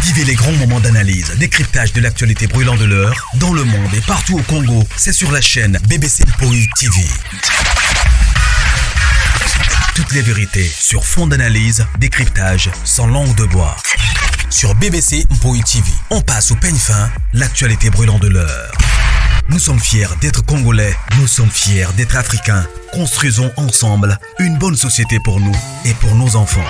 Vivez les grands moments d'analyse, décryptage de l'actualité brûlante de l'heure, dans le monde et partout au Congo. C'est sur la chaîne BBC Mpoi TV. Toutes les vérités sur fond d'analyse, décryptage, sans langue de bois. Sur BBC Mpoi TV, on passe au peigne fin l'actualité brûlante de l'heure. Nous sommes fiers d'être Congolais, nous sommes fiers d'être Africains. Construisons ensemble une bonne société pour nous et pour nos enfants.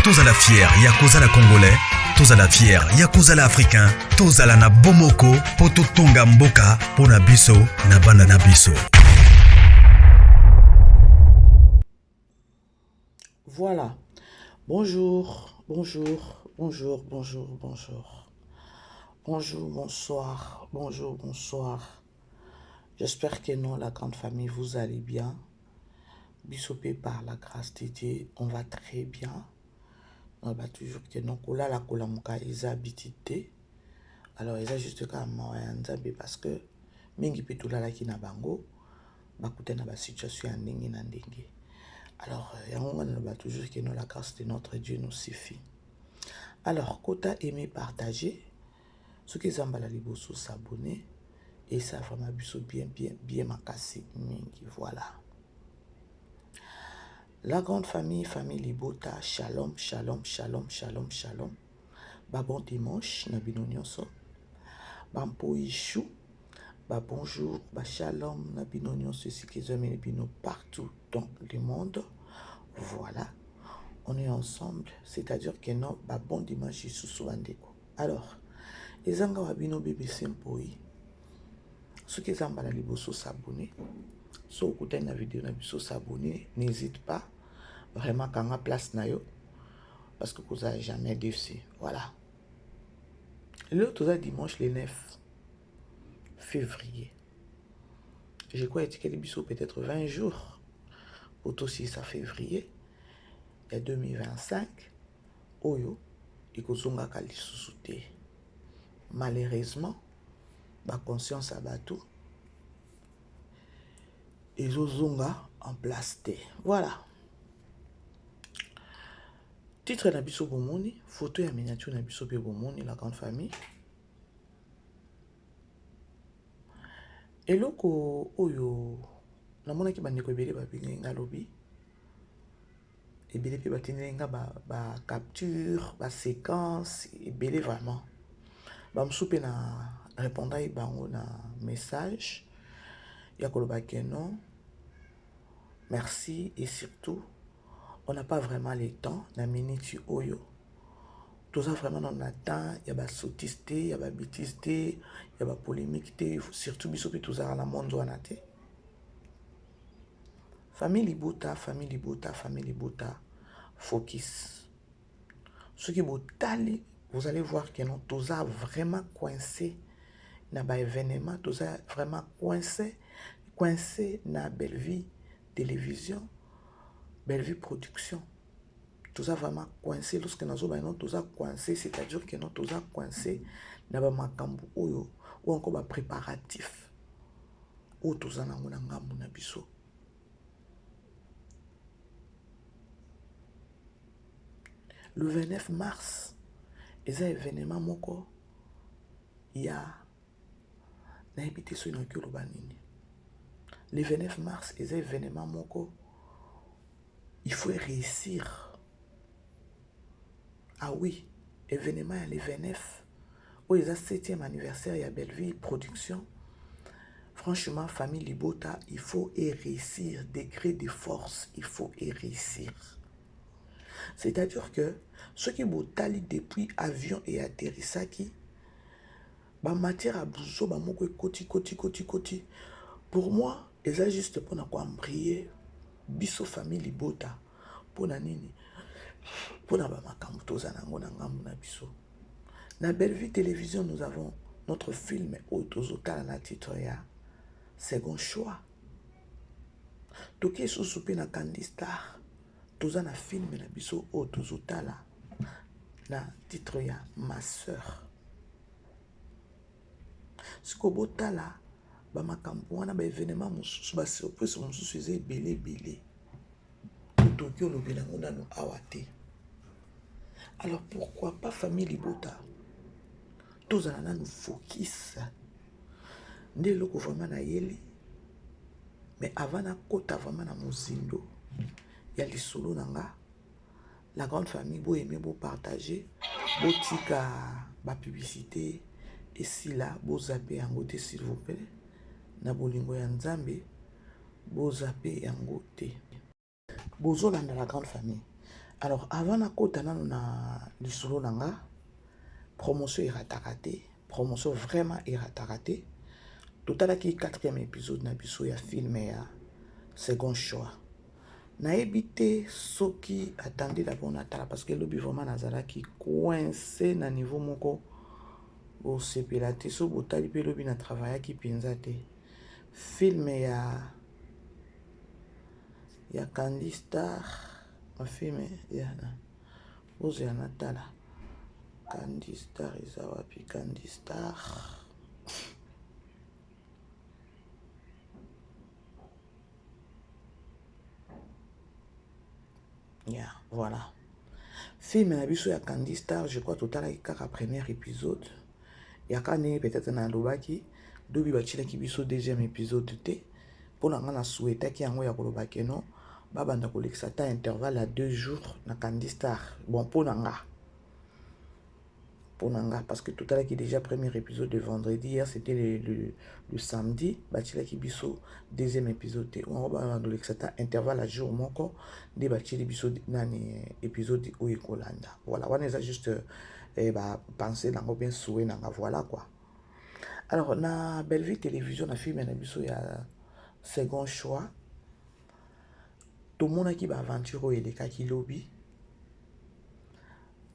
Tozala fier ya kozala Congolais, tozala fier ya kozala Africain, tozala na bomoko po totonga mboka pona biso na bana na biso. Voilà. Bonjour, bonjour, bonjour, bonjour, bonjour. Bonjour, bonsoir, bonjour, bonsoir. J'espère que non, la grande famille, vous allez bien. Bisopé par la grâce de Dieu, on va très bien. On va toujours que non, kolala kolamuka eza habitude te. Alors eza juste kaka mawa ya Nzambe parce que mingi mpe tolalaki na bango bakutani na basituation ya ndenge na ndenge. Alors yango nga naloba toujours que non, la grâce de notre Dieu nous suffit. Alors kota aimer, partager. Soki eza mbala liboso s'abonner et ça vraiment biso bien bien bien makasi mingi. Voilà. La grande famille, famille Libota, shalom, shalom, shalom, shalom, shalom. Ba bon dimanche na bino nyonso. Ba mpoi chou, ba bonjour, ba shalom na bino nyonso esika ezwameli bino partout dans le monde. Voilà. On est ensemble, c'est-à-dire que non, ba bon dimanche lisusu bandeko. Alors, ezanga wa bino BBC Mpoi. Soki eza mbala liboso s'abonner. So okutani na video na biso s'abonner, n'hésite pas. Vraiment kanga place na yo parce que kozala jamais déçu. Voilà. Lelo toza dimanche le 9 février. Je crois etikeli biso peut-être 20 jours pour tosilisa février ya 2025 oyo ekozongaka lisusu te. Malheureusement, ba conscience ya bato ezozonga en place te. Voilà. Titre na biso bomoni, photo ya miniature na biso pe bomoni, la grande famille. Eloko oyo namonaki bandeko ebele babengaki nga lobi, ebele pe batindeli nga ba capture, ba séquence ebele vraiment. Ba mosusu pe na répondaki bango na message ya koloba ke non, merci et surtout on n'a pas vraiment le temps na minute oyo. Toza vraiment dans le temps ya ba sottise te, ya ba bêtise te, ya ba polémique te, surtout biso pe tozala na monde wana te. Famille Libota, famille Libota, famille Libota, focus. Soki botali, vous allez voir que non, toza vraiment coincé na ba événement, toza vraiment coincé, coincé na Bellevue Télévision, Bellevue Production. Toza vraiment coincé. Lorsque nazo ba non, toza coincé, c'est-à-dire que non, toza coincé na ba makambo oyo ou encore ba préparatif oyo toza nango na ngambo na biso. Le 29 mars, eza événement moko ya nayebi te soki nakoki koloba nini. Le 29 mars, eza événement moko il faut réussir. Ah oui, événement ya le 29 oyo eza 7e anniversaire ya Bellevue Production. Franchement, famille Libota, il faut réussir, degré de force, il faut réussir. C'est-à-dire que ceux qui botali depuis avion et atterrissaki, ba matière à bouzo, ba moko koti, koti, koti, koti. Pour moi, eza juste pour na quoi embrayer biso famille Libota. Pour na nini? Pour na ba makambo toza nango na ngambo na biso. Na Bellevue Télévision, nous avons notre film oyo tozotala na titre ya Second Choix. Toke susu pe na Candy Star, toza na film na biso oyo tozotala na titre ya Ma Sœur. Siko botala ba makambo wana, ba événement mosusu, ba surprise mosusu eza ebele ebele. Toki olobela ngo nanu awa te. Alors pourquoi pas famille Libota? Tozala nanu focus nde eloko vraiment nayeli mais avant nakota vraiment na mozindo ya lisolo na nga la grande famille bo aimer bo partager botika ba publicité esila bozape yango te s'il vous plaît na bolingo ya nzambe bozape yango te Bozolanda la grande famille. Alors avant nakota nanu na lisolo na nga, promotion erataka te, promotion vraiment erataka te. Totalaki quatrième épisode na biso ya film ya second choix. Nayebi te soki attendez d'abord natala parce que lobi vraiment nazalaki coincé na niveau moko bosepela te so botali mpe lobi na travaillaki mpenza te film ya ya Candy Star ma film ya bozela natala Candy Star eza wapi Candy Star ya voilà film na biso ya Candy Star je crois totalaki kaka premier épisode yaka ndenge peut-être nalobaki lobi batielaki biso deuxième épisode te mpo na ngai na souhaitaki yango ya koloba ke non babanda kolekisa ata intervalle ya deux jours na Candy Star bon mpo na nga mpo na nga parce que totalaki déjà premier épisode de vendredi hier c'était le, le, le samedi batielaki biso deuxième épisode te yango babanda kolekisa ata intervalle ya jour moko nde batieli biso nani épisode oyo ekolanda voilà wana eza juste eh, ba pensée nango bien souhait nanga voilà quoi alors na Bellevue télévision na film na biso ya second choix tomonaki ba aventure oyo elekaki lobi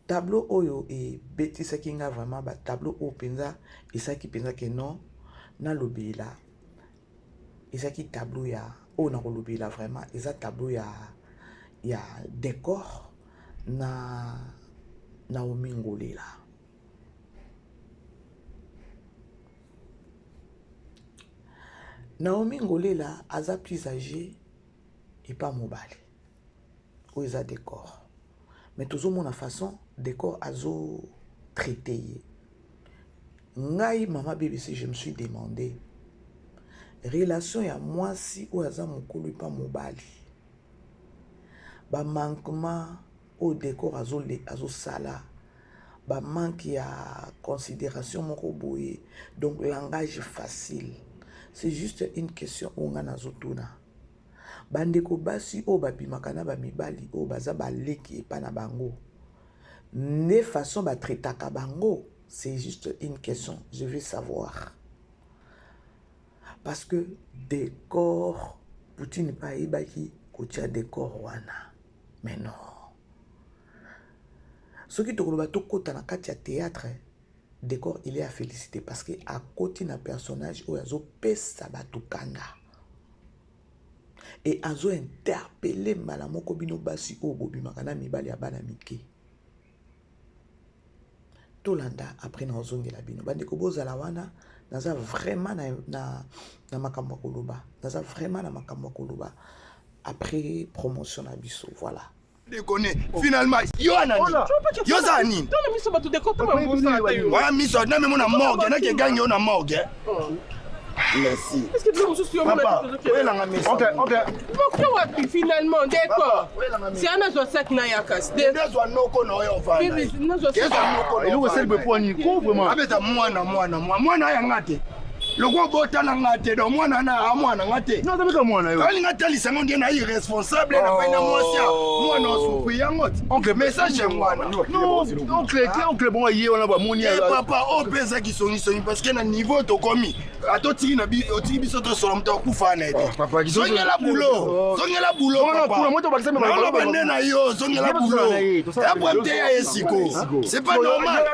tableau oyo ebetisaki nga vraiment ba tableau oyo mpenza esalaki mpenza ke non nalobela ezalaki tableau ya oyo nakolobela vraiment eza tableau ya ya décor na Naomi Ngolela Naomi Ngolela aza plus âgé epa mobali oyo eza décor mais tozomona façon décor azo traité ye ngai mama BBC je me suis demandé relation ya mwasi oyo aza mokolo epa mobali ba manquement oyo décor azosala ba manque ya considération moko boye donc langage facile c'est juste une question oyo ngai nazotuna bandeko basi oyo babimaka na bamibali oyo baza baleki epa na bango nde façon batraitaka bango c'est juste une question je veux savoir parce que décor Poutine mpe ayebaki kotia décor wana mais non soki tokoloba tokɔta na kati ya théâtre décor il est à féliciter parce que akoti na personnage oyo azopesa bato kanda e azo interpeller mbala moko bino basi oyo bobimaka na mibali ya bana mike tolanda après na ozongela bino bandeko bozala wana naza vraiment na, na, na makambo ya koloba naza vraiment na makambo ya koloba après promotion na biso voilà déconner finalement yo ana nini yo za nini wana miso na memo na morgue nake gangi yo na morgue merci papa oyelanga miso ok ok moke wapi finalement d'accord si ana zwa sac na ya kasi ndezwa noko na oyo ofanda eloko esali boye mpo nini ko vraiment abeta mwana mwana mwana mwana yanga te lokola obotana nga te donc mwana na amwana nga te nazabika mwana yo alinga atalisa ngo nde na irresponsable na fai na mwasi ya mwana osufri yango te oncle message yango wana oncle te oncle bongo ye wana bamoni papa oyo mpe eza kisongisongi parce que na niveau tokomi ata otiki na otiki biso tosola moto akufa na ye te zongela bulo zongela bulo papanaloba nde na yo zongela bulo ya problème te ya ye siko c'est pas normal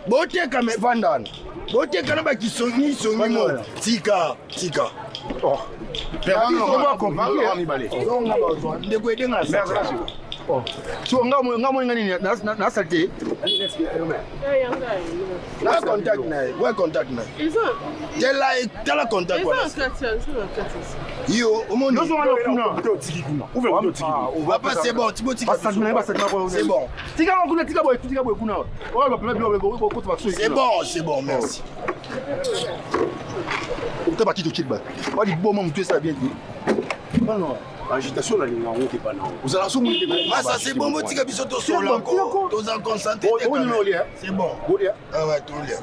boteka me vanda wana boteka na bakisongisongi mo tika tika ndeko edenga. Oh. So nga mo nga mo nga nini na na saleté. Na contact na ye, ouais contact na ye. Eza Tela tala contact eza wana. na kati ya eza na kati. Yo omoni. Yo zonga na kuna. Ote otiki kuna. Ouvre ote otiki kuna. Papa c'est bon, tu botika. Ba sentiment ba sentiment ko. C'est bon. Tika kuna tika boye tika boye kuna. Oyo ba pema bilo ko ko ba so. C'est bon, c'est bon, merci. Ota ba kito chilba. Ba di boma mutu esa bien dit. Non. Agitation na linga yango te bana. Ozala so moni te. Masa c'est bon, botika biso tosola ko. Toza concentré. Oh, oh, oh, C'est bon. Bolia. Ah ouais, tolia.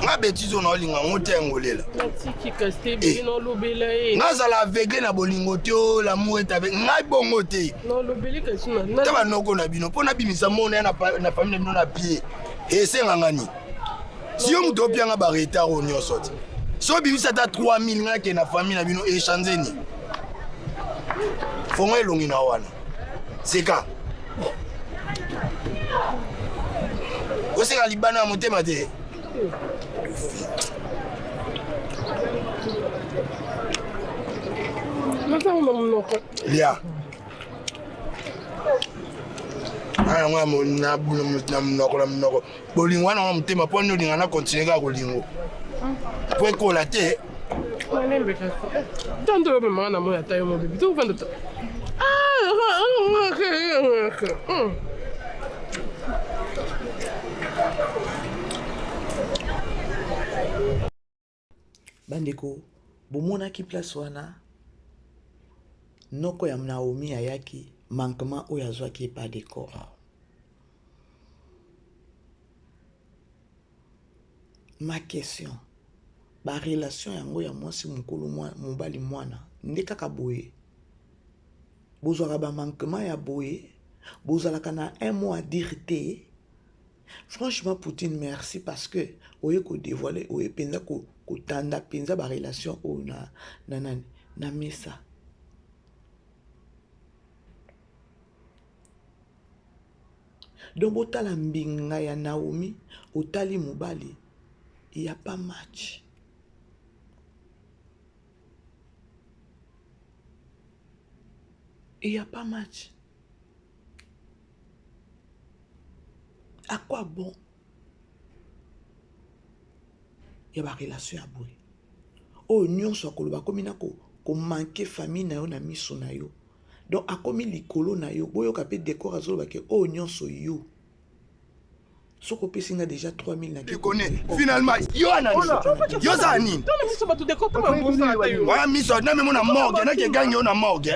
Nga bêtise oyo naolinga yango te yango lela. Natiki kasi te bibi nalobela ye. Nazala aveugle na bolingo te o l'amour est aveugle. Ngai bongo te. Nalobeli kasi na. Te banoko na bino mpo nabimisa mona ya na famille na bino na pied. Esenganga nini? Si yo moto opianga ba retard oyo nyonso te. So obimisa ata 3000 ngai ke na famille na bino echange nini? Fongo elongi na wana. Seka. Oseka libana ya motema te. Nazango na monoko. Lia. Yango na monoko na monoko. Bolingo wana motema mpo nini olinga na continue kaka kolingo. Po ekola te. Malembe kasi. Tanto yo memaka na moi ata yo mobebi. Tokofanda ta. Bandeko, bomonaki place wana noko ya Naomi ayaki manquement oyo azwaki epa decor. Ma question, ba relation yango ya mwasi mokolo mobali mwana nde kaka boye? Bozwaka ba manquement ya boye, bozalaka na un mot à dire te. Franchement Poutine merci parce que oye ko dévoiler, oye penza ko kotanda penza ba relation oyo na na nani na mesa. Donc botala mbinga ya Naomi, otali mobali, il y a pas match. Il y a pas match. À quoi bon? Ya ba relation ya boye. Oyo nyonso akoloba akomi na ko manquer famille na yo na miso na yo. Donc akomi likolo na yo. Boyoka pe décor azoloba ke oyo nyonso yo. Soko opesi nga déjà 3000 na déconner. Finalement, yo ana yo za nini? Tala miso bato décor pa bambosa te yo. Wa miso na memo na morgue, na ke gangi yo na morgue.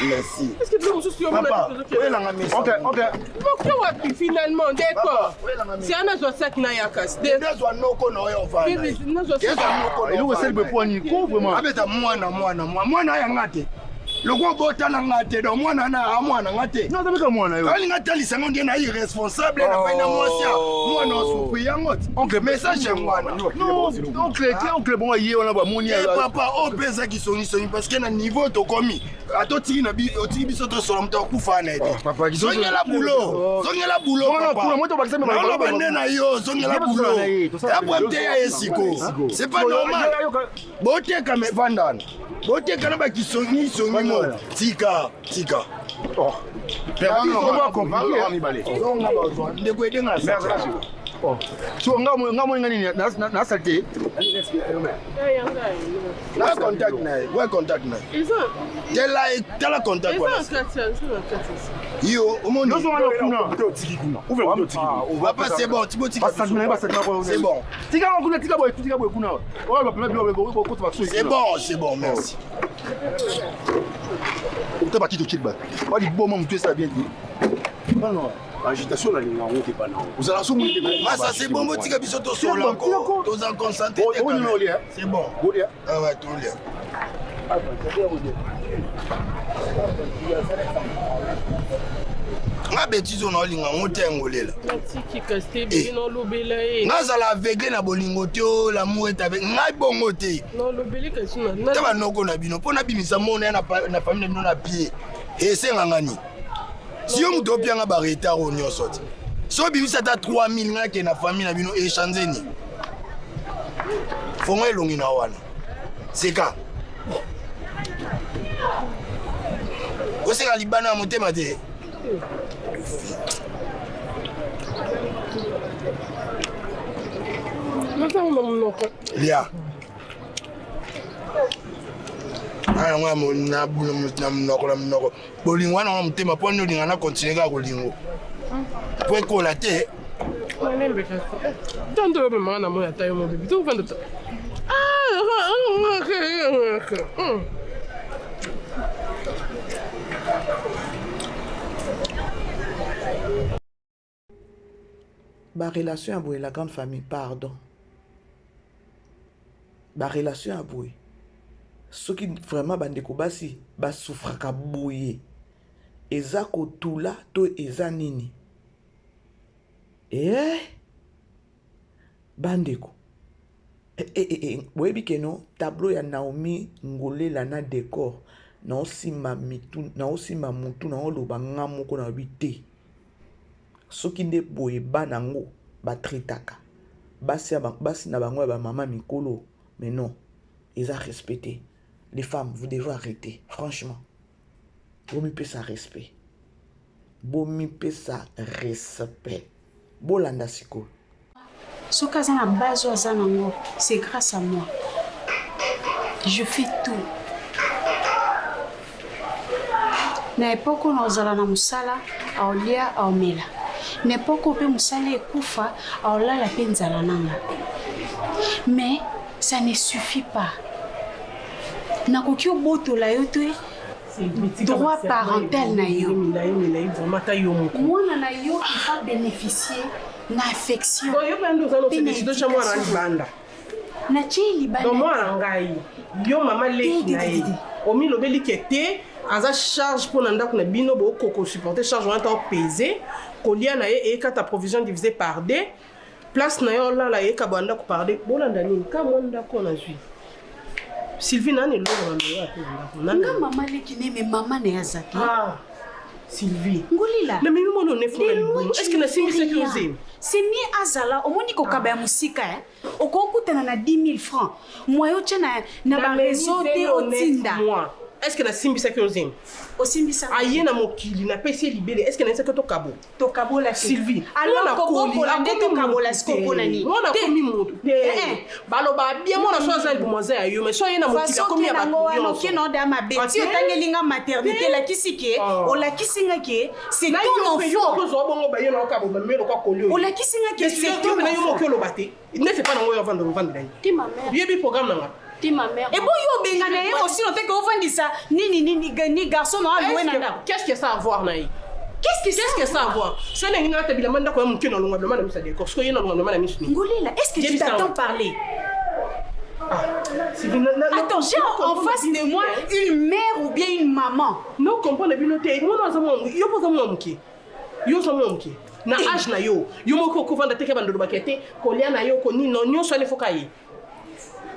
Merci. Est-ce que tu mosusu yo Papa, oyelanga miso. OK, OK. Moke wapi finalement décor. Si ana zwa sac na ya kasi. Nazwa noko na oyo ofanda. Nazwa sac. Eloko esali boye mpo nini ko vraiment. Abeta mwana mwana mwana mwana ya nga te. Loko obota na nga te, donc mwana na mwana nga te. Non, azalaka mwana yo. Alinga talisa ngo nde na irresponsable na fai na mwasi ya mwana osufri yango te. Oncle, message yango wana. Non, oncle, te oncle bongo ye wana bamoni Eh papa, oyo mpe eza kisongisongi parce que na niveau tokomi ata otiki na otiki biso tosola moto akufa na ye te. Papa, Zongela boulot, zongela boulot Wana papa. kuna, moto bakisa Naoloba nde na yo, zongela boulot. Ya problème te ya ye siko. C'est pas normal. Boteka me vanda wana. Boteka na bakisongisongi mo. Tika, tika. Ndeko edenga So nga mo nga mo nga nini na na saleté. Na contact na ye, ouais contact na ye. Eza Tela tala contact eza wana. na kati ya eza na kati. Yo omoni. Yo zonga na kuna. Ote otiki kuna. Ouvre ote otiki kuna. Papa c'est bon, tu botika. Ba sentiment ba sentiment ko. C'est bon. Tika kuna tika boye tika boye kuna. Oyo ba pema bilo ko ko ba so. C'est bon, c'est bon, merci. Ota ba kito chilba. Ba di boma mutu esa bien dit. Non. Agitation na linga yango te bana. Ozala so moni te. Masa c'est bon, botika biso tosola ko. Toza concentré. Oh, oh, C'est bon. Bolia. Ah ouais, tolia. Nga bêtise oyo naolinga yango te yango lela. Natiki kasi te bibi nalobela ye. Nazala aveugle na bolingo te o l'amour est aveugle. Ngai bongo te. Nalobeli kasi na. Te banoko na bino mpo nabimisa mona ya na famille na bino na pied. Esenganga nini? Si yo moto opianga ba retard oyo nyonso te. So obimisa ata 3000 ngai ke na famille na bino echange nini? Fongo elongi na wana. Seka. Oseka libana ya motema te. Lia. Yango na monoko na monoko bolingo wana yango motema mpo nini olinga na continue kaka kolingo mpo ekola te. Malembe kasi. Tanto yo mama na moya tayo mo bibi. To vanda. Ba relation ya boye la grande famille pardon. Ba relation ya boye soki vraiment bandeko basi basufraka boye eza kotula to eza nini eh bandeko eh, eh, eh, eh. boyebi keno tableau ya Naomi Ngolela na décor naosimba mitu naosimba mutu naoloba nga moko nayebi te soki nde boye bana yango batraitaka basi, basi na bango ya bamama mikolo. Mais non, eza respecté. Les femmes, vous devez arrêter, franchement. Bomipesa respect, bomipesa respect. Bolanda sikoyo. Soki aza na base oyo aza nango, c'est grâce à moi. Je fais tout. Na epoke oyo naozala na mosala, aolia aomela. Na epoke oyo mpe mosala ekufa, aolala mpe nzala nanga. Mais ça ne suffit pas. Nakoki obotola yo te droit parental na yo. Mwana na yo, il va bénéficier na affection. Yo mpe nde oza Mpe na nosedeshe mwana éducation. libanda. Natie libanda. Donc mwana ngai, yo mama leki Te, te, na te, ye, te. omilobeli ke te aza charge mpo na ndako na bino, bokoko supporter charge wana, ta opese kolia na ye, eyekata provision divisé par deux, place na ye olala eyekabwa ndako par deux. Bolanda nini ka mwa ndako nazwi Sylvie nani eloko na longo ate na ndako nani? Nga mama leki ne, me mama na ye aza te. Ah, Sylvie, Ngolila. Na mimi mwana onefu na De loin, libumu tu est ce que ne nasimbisaki fais rien. ozemi? C'est mieux azala. Omoni kokaba ya mosika, eh? Okokutana na 10 000 francs moye otya na bareseau te, otinda. Moi, est ce que nasimbisaki ozemi? Osimbisa. Aye na mokili, napesi ye libele, est ce que nayebisaki tokabo? Tokabola te. Sylvie, Alors mwana akoli, kobokola nde akomi tokabola motu sikoyo te. mpona nini? Mwana Te. akomi motu te. Eh, eh. Baloba bien, mwana so aza libumu aza ya yo, mais so aye na mokili, akomi ya nango bato wana nyonso. okende oda mabe Ah, ti te? otangeli nga maternité, Te? elakisi ke Oh. olakisi nga ke c'est Na ton yo mpe, yo enfant. moki ozwa bongo baye na okabo bamemi lokwa koli oyo. Olakisi nga ke Mais c'est yo ton mpe na yo moki enfant. oloba te neti epa nango oyo avanda ovandela ye. Te, ma mère. Yebi programme nanga. Te, ma mère. Ebo yo obengana ye osino te ke ovandisa nini nini ni garçon na aloue na ndako. Qu'est-ce que ça a à voir na ye? Qu'est-ce que Qu'est-ce que ça a à voir? So ndenge ngai ata bilamba ndako ya moke, na olonga bilamba na miso ya décor, soki ye na olonga bilamba na miso nini? Ngolela, est-ce que tu Yebisa t'attends ngo. parler? Sylvie, Attends, j'ai en face de moi une mère ou bien une maman? No comprendre bino te. Mwana aza mwana, yo mpo oza mwana moke, yo oza mwana moke na age na yo, yo moko okovanda te ke bandolo bake te kolia na yo konino nyonso wana efoka ye.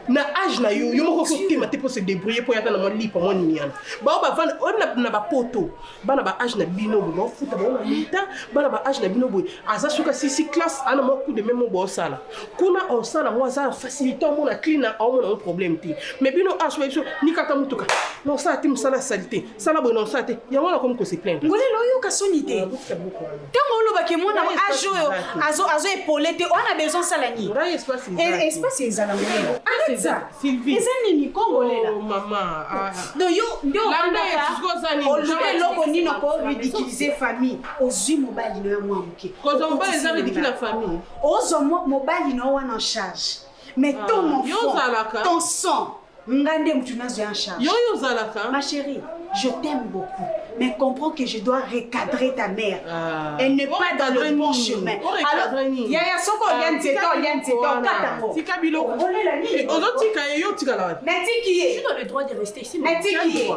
Na age na yo, yo moko okotema te mpo se débrouiller mpo yaka na mwa lipa mwa nini wana. Bao bavanda oyo na bapoto, bana ba age na bino boye baofuta bango na leta. Bana ba age na bino boye aza soki asisi classe, ana mwa coup de main mo boosala kuna, osala yango, aza facilité, omona clean, aomona ngo problème te. Mais bino age biso nikata motuka na osala te, mosala asali te, sala boye na osala te, yango wana komi kose plaindre. Ngolela, oyoka soni te ntango olobaki mwana Ngai age espace oyo eza te. azo epole te, wana besoin osala nini? Ngai espace eza te. Espace ezala, Ngolela. Arrête ça. Sylvie. Eza nini, kongolela? Oh, mama, ah. Donc yo nde Landa ye, ofandaka, sikoyo oza nini? oluka eloko nini oko ridiculiser famille. Ozwi mobali na yo ya mwa moke. Kozwa mobali eza ridicule na famille? Ozwa mobali na yo wana en charge, mais ton Yo enfant, ozalaka. ton sang, nga nde mutu nazwa en charge. Yo oyo ozalaka. Ma chérie, je t'aime beaucoup, mais comprends que je dois recadrer ta mère. Ah. Elle n'est pas dans le Recadrer bon nini? chemin. Orecadrer Alors, nini? yaya, soko olia Ah, nzete, tika olia nzete, biloko wana. okata ngo. Tika biloko. Olela nini? Eh, ozotika ye, yo otikala wapi? Natiki Je ye. suis dans le droit de rester ici, maman. Natiki ye.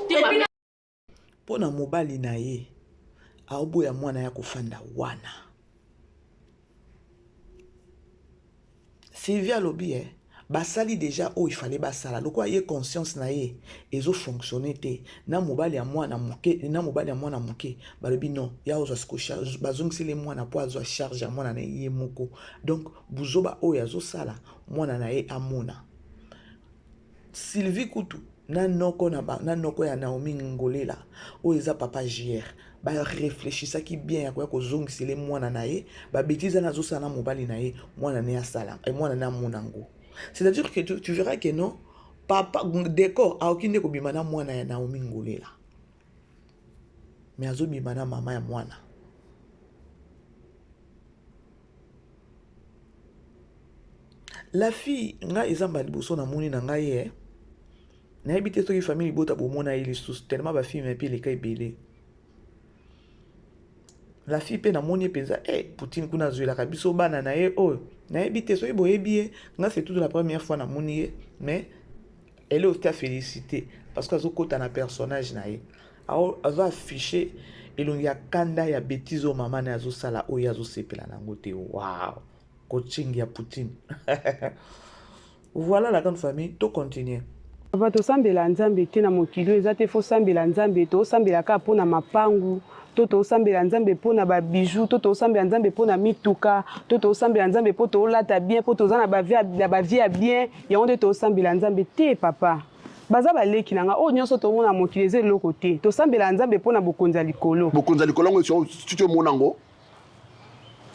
Te, ma mère. Mpo na mobali na ye aoboya mwana ya kofanda wana. Sylvie alobi eh, basali déjà oyo ifale basala. Lokola ye conscience na ye ezofonctionne te na mobali ya mwana moke, na mobali ya mwana moke balobi non, ya ozwa siko charge, bazongiseli mwana mpo azwa charge ya mwana na ye moko. Donc buzoba oyo azosala, mwana na ye amona. Sylvie kutu na noko na ba, na noko ya Naomi Ngolela oyo eza papa JR ba réfléchissaki bien ya koya kozongisele mwana na ye ba bêtises wana azosala na mobali na ye mwana na ye asala eh, mwana na amona yango. C'est-à-dire que tu verras que non papa décor aoki nde kobima na mwana ya Naomi Ngolela mais azobima na mama ya mwana. La fille nga eza mbala liboso na moni na ngai ye nayebi te soki famille libota bomona ye lisusu tellement ba film epi eleka ebele la fille mpe namoni ye mpenza e eh, Poutine kuna azwelaka biso bana na ye oyo nayebi te soki boyebi ye nga c'est toute la première fois namoni ye mais elle est aussi à féliciter parce que azokota na personnage na ye azo affiche elongi ya kanda ya betise oyo mama na ye azosala oyo ye azosepela na yango te wow coaching ya Poutine voilà la grande famille to continuer. Papa tosambela nzambe te na mokili oyo eza te fo sambela nzambe tosambela kaka mpo na mapangu to tosambela nzambe mpo na babiju to tosambela nzambe mpo na mituka to tosambela nzambe mpo tolata bien mpo toza na bavie ya bien yango nde tosambela nzambe te papa baza baleki na nga oyo nyonso tomona mokili eza eloko te tosambela nzambe mpo na bokonzi ya likolo bokonzi ya likolo yango soki omona yango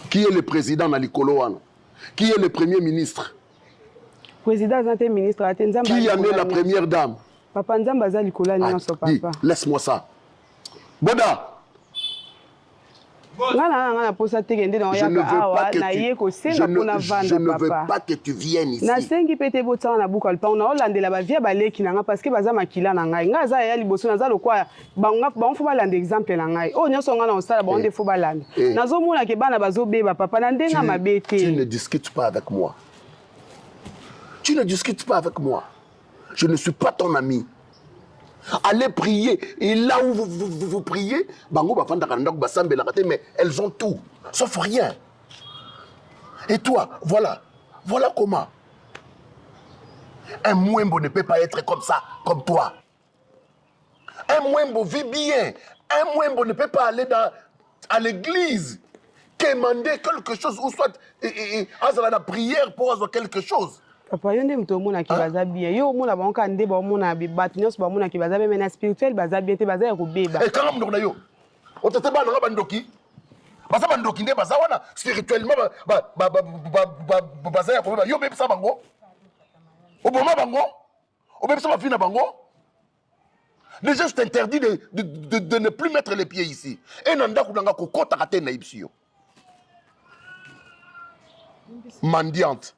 qui est le président na likolo wana qui est le premier ministre président aza te ministre aza te nzambe qui en est la première dame papa nzambe aza likolo ya nyonso ah, papa laisse-moi ça boda nga na nga na posa te kende na oyaka awa na ye kosenga mpo na vanda papa nasengi mpe te botianga na buka lupango naolandela bavia baleki na nga parce que baza makila na ngai ngai aza yaya liboso naza lokwa bango fo balanda exemple na ngai oyo nyonso ngai na kosala bango nde fo balanda eh. nazomona ke bana bazobeba papa na ndenge mabe te tu ne discutes pas avec moi tu ne discutes pas avec moi je ne suis pas ton ami allez prier et là où vous, vous, vous, vous priez bango bafandaka na ndako basambelaka te mais elles ont tout sauf rien et toi voilà voilà comment un mwembo ne peut pas être comme ça comme toi un mwembo vit bien un mwembo ne peut pas aller dans à l'église quémander quelque chose ou soit azala na prière pour azwa quelque chose papa yo nde moto omonaki baza bien yo omona bango kaka nde baomona bato nyonso bamonaki baza bien mais na spirituel baza bien te baza ya kobeba ekanga monoko na yo otete bana nga bandoki baza bandoki nde baza wana spirituellement baza ya kobeba yo obebisa bango oboma bango obebisa bavi na bango déjà je t'interdis de, de, de, de ne plus mettre les pieds ici e na ndako na nga kokɔtaka te nayebisi yo mendiante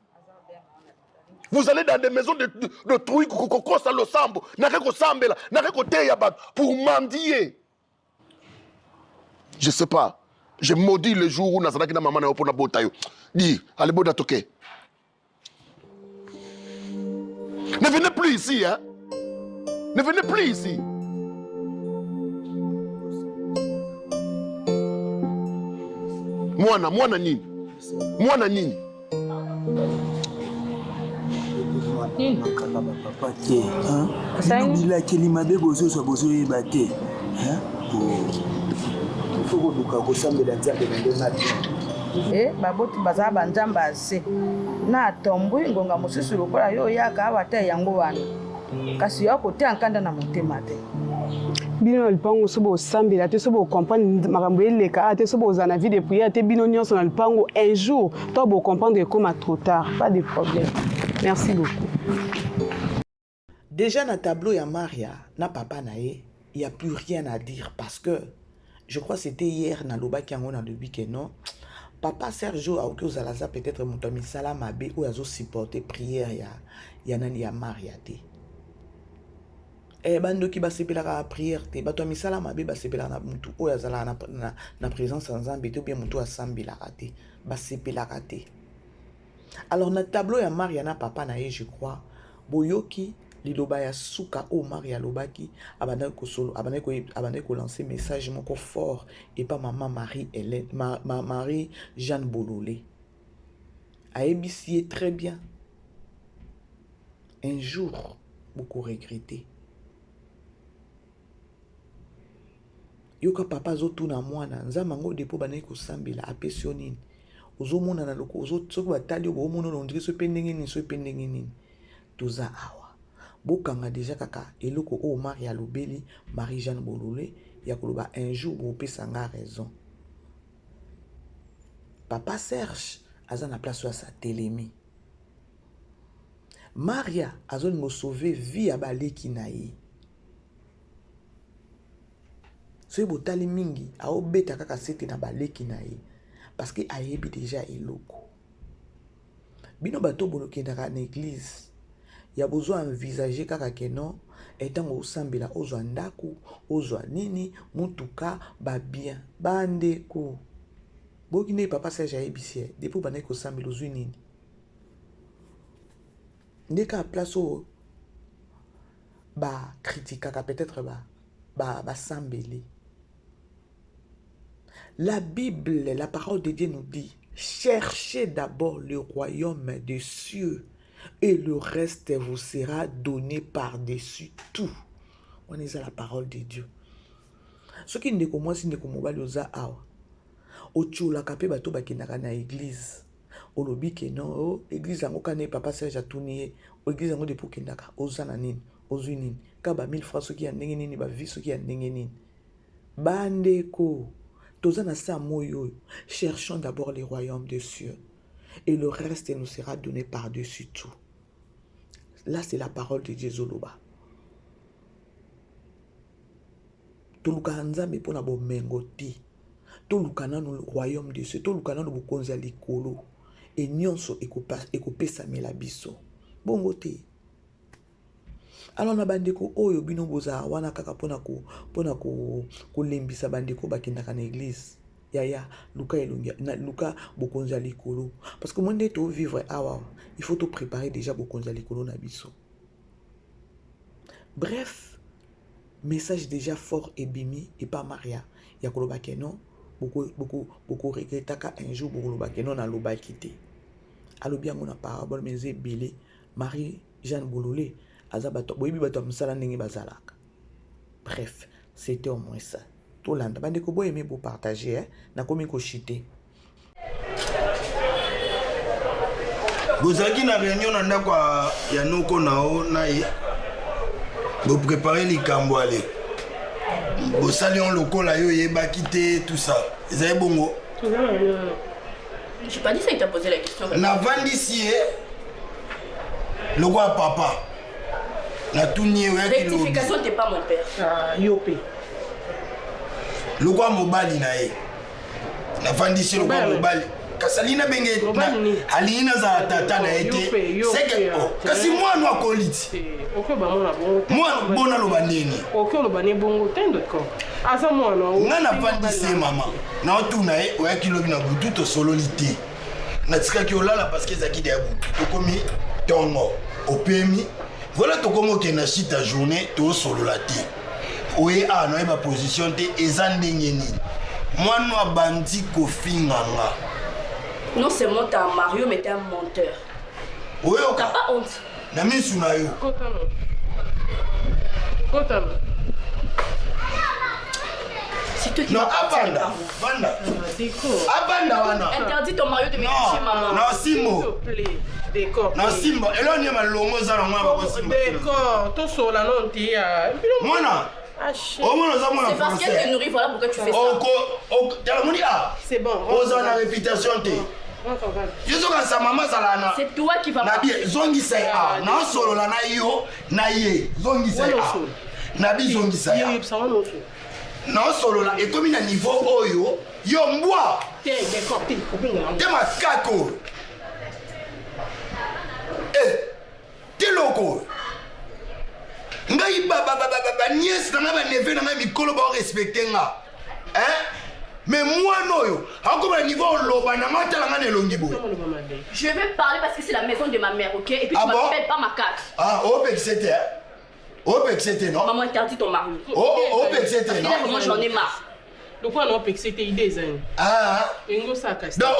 vous allez dans des maisons de, de, de trucs kokosa losambo nake kosambela nake koteya bato pour mendier je sais pas je maudis le jour où nazalaki na mama na yo mpo nabota yo di ale boda toke Ne venez plus ici, hein. Ne venez plus ici. Mwana, mwana nini? Mwana nini? Kaka bapapa te bilakeli mabe bozozwa bozoyeba te ifo koluka kosambela nzambe na ndenge te eh, baboti baza banzambe ya se na atombwi ngonga mosusu lokola yo oyaka awa te yango wana kasi yo akoteya nkanda na motema te bino na lupango so bosambela te so bocomprendre makambo eleka a te so bozala na vie de prière te bino nyonso na lupango un jour to bocomprendre ekoma trop tard pas de problème merci beaucoup Déjà na tableau ya Maria na papa na ye il y a plus rien à dire parce que je crois c'était hier na lobaki yango na lobi que non papa Sergio akoki ozala aza peut-être moto ya misala mabe oyo azo supporter prière ya ya nani ya Maria te eh, bandoki basepelaka na prière te bato ya misala mabe basepelaka na motu oyo azalaka na, na, na présence ya nzambe te ou bien motu oyo asambelaka te basepelaka te alors na tableau ya Maria na papa na ye je crois boyoki liloba ya suka oyo Maria alobaki abandaki kosolo abandaki abandaki kolancer message moko fort epa mama Marie Hélène ma, ma, Marie Jeanne Bolole ayebisi ye très bien un jour boko regretter yoka papa azotuna mwana nzambe yango depo bandaki kosambela apesi yo nini ozomonana loko soki batali yo boomona ondire soki mpe ndenge nini soki mpe ndenge nini toza awa. Bokanga deja kaka eloko oyo Maria alobeli Marie-Jeanne Bolole ya koloba un jour bopesa nga raison. Papa Serge aza na place oyo asatelemi. Maria azolinga sauver vie ya baleki na ye. Soki botali mingi aobeta kaka sete na baleki na ye parce que ayebi deja eloko. Bino bato bolokendaka na eglise ya bozo envisager kaka ke non ntango osambela ozwa ndako ozwa nini motuka ba bien bandeko boyoki ndenge papa Serge ayebisi ye depuis obandaki kosambela ozwi nini nde kaka place oyo bakritikaka peut-être basambeli ba, ba La Bible, la parole de Dieu nous dit, cherchez d'abord le royaume des cieux et le reste vous sera donné par-dessus tout. On est à la parole de Dieu. soki ndeko mwasi ndeko mobali oza awa otiolaka mpe bato bakendaka na eglize olobi ke non oh, eglize yango kani papa Serge atuni ye eglize yango depuis okendaka oza na nini ozwi nini ka ba 1000 francs soki ya ndenge nini ba vie soki ya ndenge nini bandeko toza na sa moi oyo cherchons d'abord le royaume des cieux et le reste nous sera donné par-dessus tout là c'est la parole de Dieu ezoloba tolukaka nzambe mpo na bomengo te toluka nanu royaume de cieux toluka nanu bokonzi ya likolo e nyonso ekopesamela biso bongo te alors na bandeko oyo bino bozala wana kaka mpona mpona kolembisa bandeko bakendaka na eglise yaya luka elongi luka bokonzi ya likolo parce que moi nde tovivre awa il faut topréparer déjà bokonzi ya likolo na biso bref message déjà fort ebimi epa maria ya koloba ke non bokoregretaka un jour bokoloba ke non nalobaki te alobi yango na parabole mais eza ebele marie jeanne bolole aza bato boyebi bato ya mosala ndenge bazalaka bref c'était au moins ça tolanda bandeko boyeme bopartage eh? nakomi koshite bozalaki na réunion na ndako ya noko na yo na ye boprépare likambo ale bosali yango lokola yo oyebaki te tout ça ezali bongo J'ai pas dit ça, il t'a posé la question. Navandisi ye lokola papa natuni ye oyaki Rectification, t'es pas mon père. Ah, yo pe. Lokola mobali na ye. Navandisi ye lokola mobali. kasi alingi nabenge alingi nazala tata na ye te seke oh, kasi mwana akoli ti eh, mwana bona aloba ndeni nga navandisi ye mama naotuna ye oyaki lobi na butu tosololi te natikaki olala parceke ezalaki deya butu tokomi ntongo opemi voilà tokomi okende na shite ya journée tosolola te oye awa nayeba position te eza ndenge nini mwana abandi kofinga nga non seulement t'as un mario mais t'es un menteur oyoka t'as pas honte na misu na yo non avanda vanda avanda wana interdit ton mario de me toucher maman na simbo na simbo eloni ya malongo eza na mwana bakosimba décor tosola no te mwana omona oza mwana français tala moni a oza na réputation te yo zokanisa mama azala na na bie zongisa ye a nasolola na yo na ye zongisa ye a na bi zongisa ye nasolola ekomi na niveau oyo yo mbwa te makako eh, te loko ngai baniese na ngai baneve na ngai mikolo baorespecte nga mais mwana oyo akoma na niveau oloba na ngai otala ngai na elongi boye Je vais parler parce que c'est la maison de ma mère, ok Et puis tu ah m'appelles bon? pas ma carte. Ah, opekise te, hein opekise te, non Maman interdit ton mari. Opekise te, non Moi j'en ai marre. lokola na opekisa te ide ezali ah. elingi osala kasi donc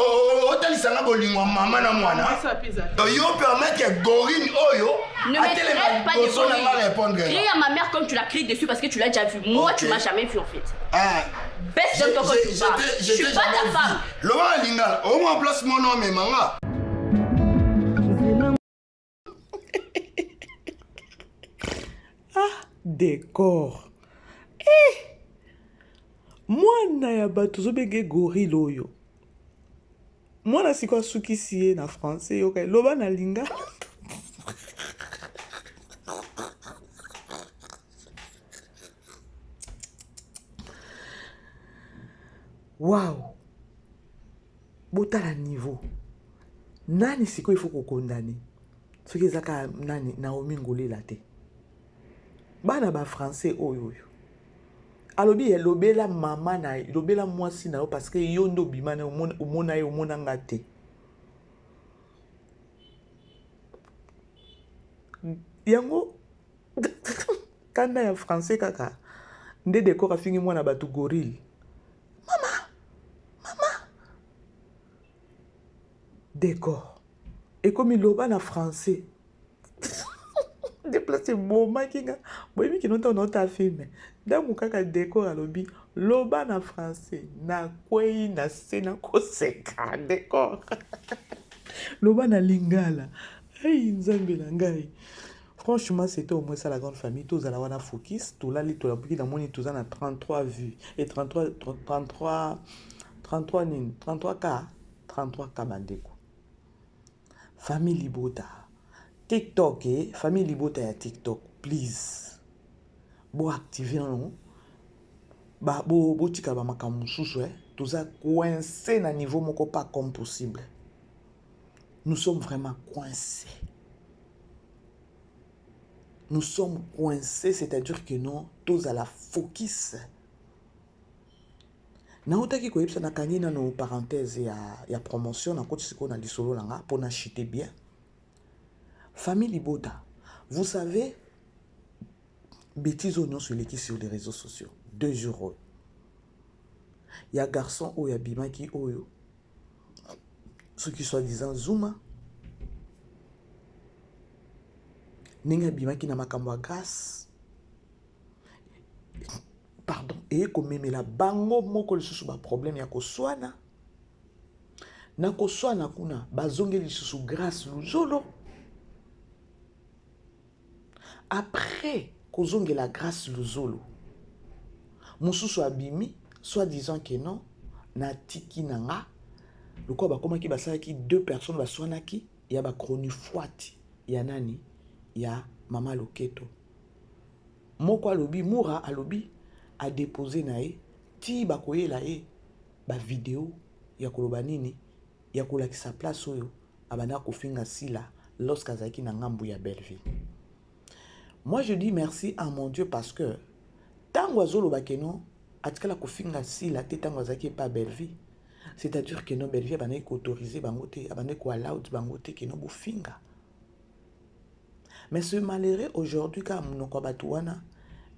otalisa nga bolingo ya mama na mwana donc yo permettre gorine oyo atelema liboso na nga répondre crie à ma mère comme tu l'as crié dessus parce que tu l'as déjà vu moi okay. tu m'as jamais vu en fait ah. baisse d'un ton quand tu parles je suis pas ta femme loba na lingala omwa place mwana omema nga. Decor. Eh! Mwana ya bato ozobenge gorille oyo. Mwana sikoyo asukisi ye na français yoka loba na lingala. Wow! Botala niveau. Nani sikoyo il faut kokondane? Soki eza kaka nani Naomi Ngolela te. Bana ba français oyo oyo. Alobi ye lobela mama na lobela mwasi na yo parce que yo nde obima na omona ye omona nga te. Yango kanda ya français kaka nde decor afingi mwana bato gorille. Mama, mama. Decor ekomi loba na français. Deplace ebomaki nga boyebi kino ntango naota filme ntango kaka decor alobi loba na français nakwei na se nakoseka decor loba na lingala ai nzambe na ngai franchement c'était au moins ça la grande famille tozala wana focus tolali tolabuki namoni toza na 33 vues et 33 33 33 nini 33 k 33 k bandeko Famille libota tiktok eh, famille libota ya tiktok please bo active nano ba bo botika ba makambo mosusu eh. Toza coincé na niveau moko pas comme possible. Nous sommes vraiment coincés. Nous sommes coincés, c'est-à-dire que non, tozala focus. Nautaki koyebisa nakangi nano parenthèse ya, ya promotion nakoti sikoyo na lisolo na nga mpo na chite bien. Famille libota, vous savez bêtise oyo nyonso eleki sur les réseaux sociaux deux jours oyo ya garçon oyo abimaki oyo soki soi-disant Zuma ndenge abimaki na makambo ya grâce pardon eye komemela bango moko lisusu baproblème ya koswana na koswana kuna bazongeli lisusu grâce luzolo après kozongela grâce luzolo mosusu abimi soit disant que non natiki na nga lokola bakomaki basalaki deux personnes baswanaki ya bachronifuati ya nani ya mama loketo Moko alobi mura alobi a depose na ye ti bakoyela ye ba video ya koloba nini ya kolakisa place oyo abandaka kofinga Sila lorsque azalaki na ngambu ya Bellevue. Moi je dis merci à mon Dieu parce que tango azoloba que non atikala kofinga Sila te tango azalaki epa Bellevue, c'est-à-dire que non Bellevue abandaki ko autoriser bango te, abandaki ko allowed bango te que non bofinga. Mais ce malheureux aujourd'hui kaka monoko ya bato wana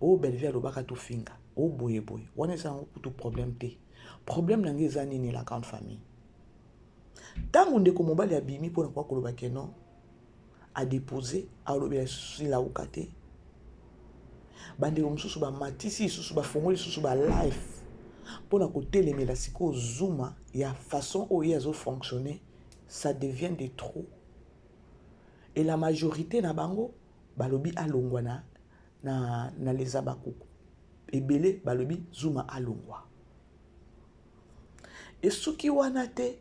oyo Bellevue alobaka tofinga oyo boye boye wana eza yango kutu problème te. Problème na ngai eza nini la grande famille? Ntango ndeko mobali abimi mpona koya koloba ke non adepose alobela lisusu silauka te, bandeko mosusu bamatisi lisusu bafongoli lisusu ba live mpona kotelemela sikoyo Zuma ya façon oyo ye azofonctionne, ça devient de trop. Et la majorité na bango balobi alongwa na na na les abakuku. Ebele balobi Zuma alongwa. Et soki wana te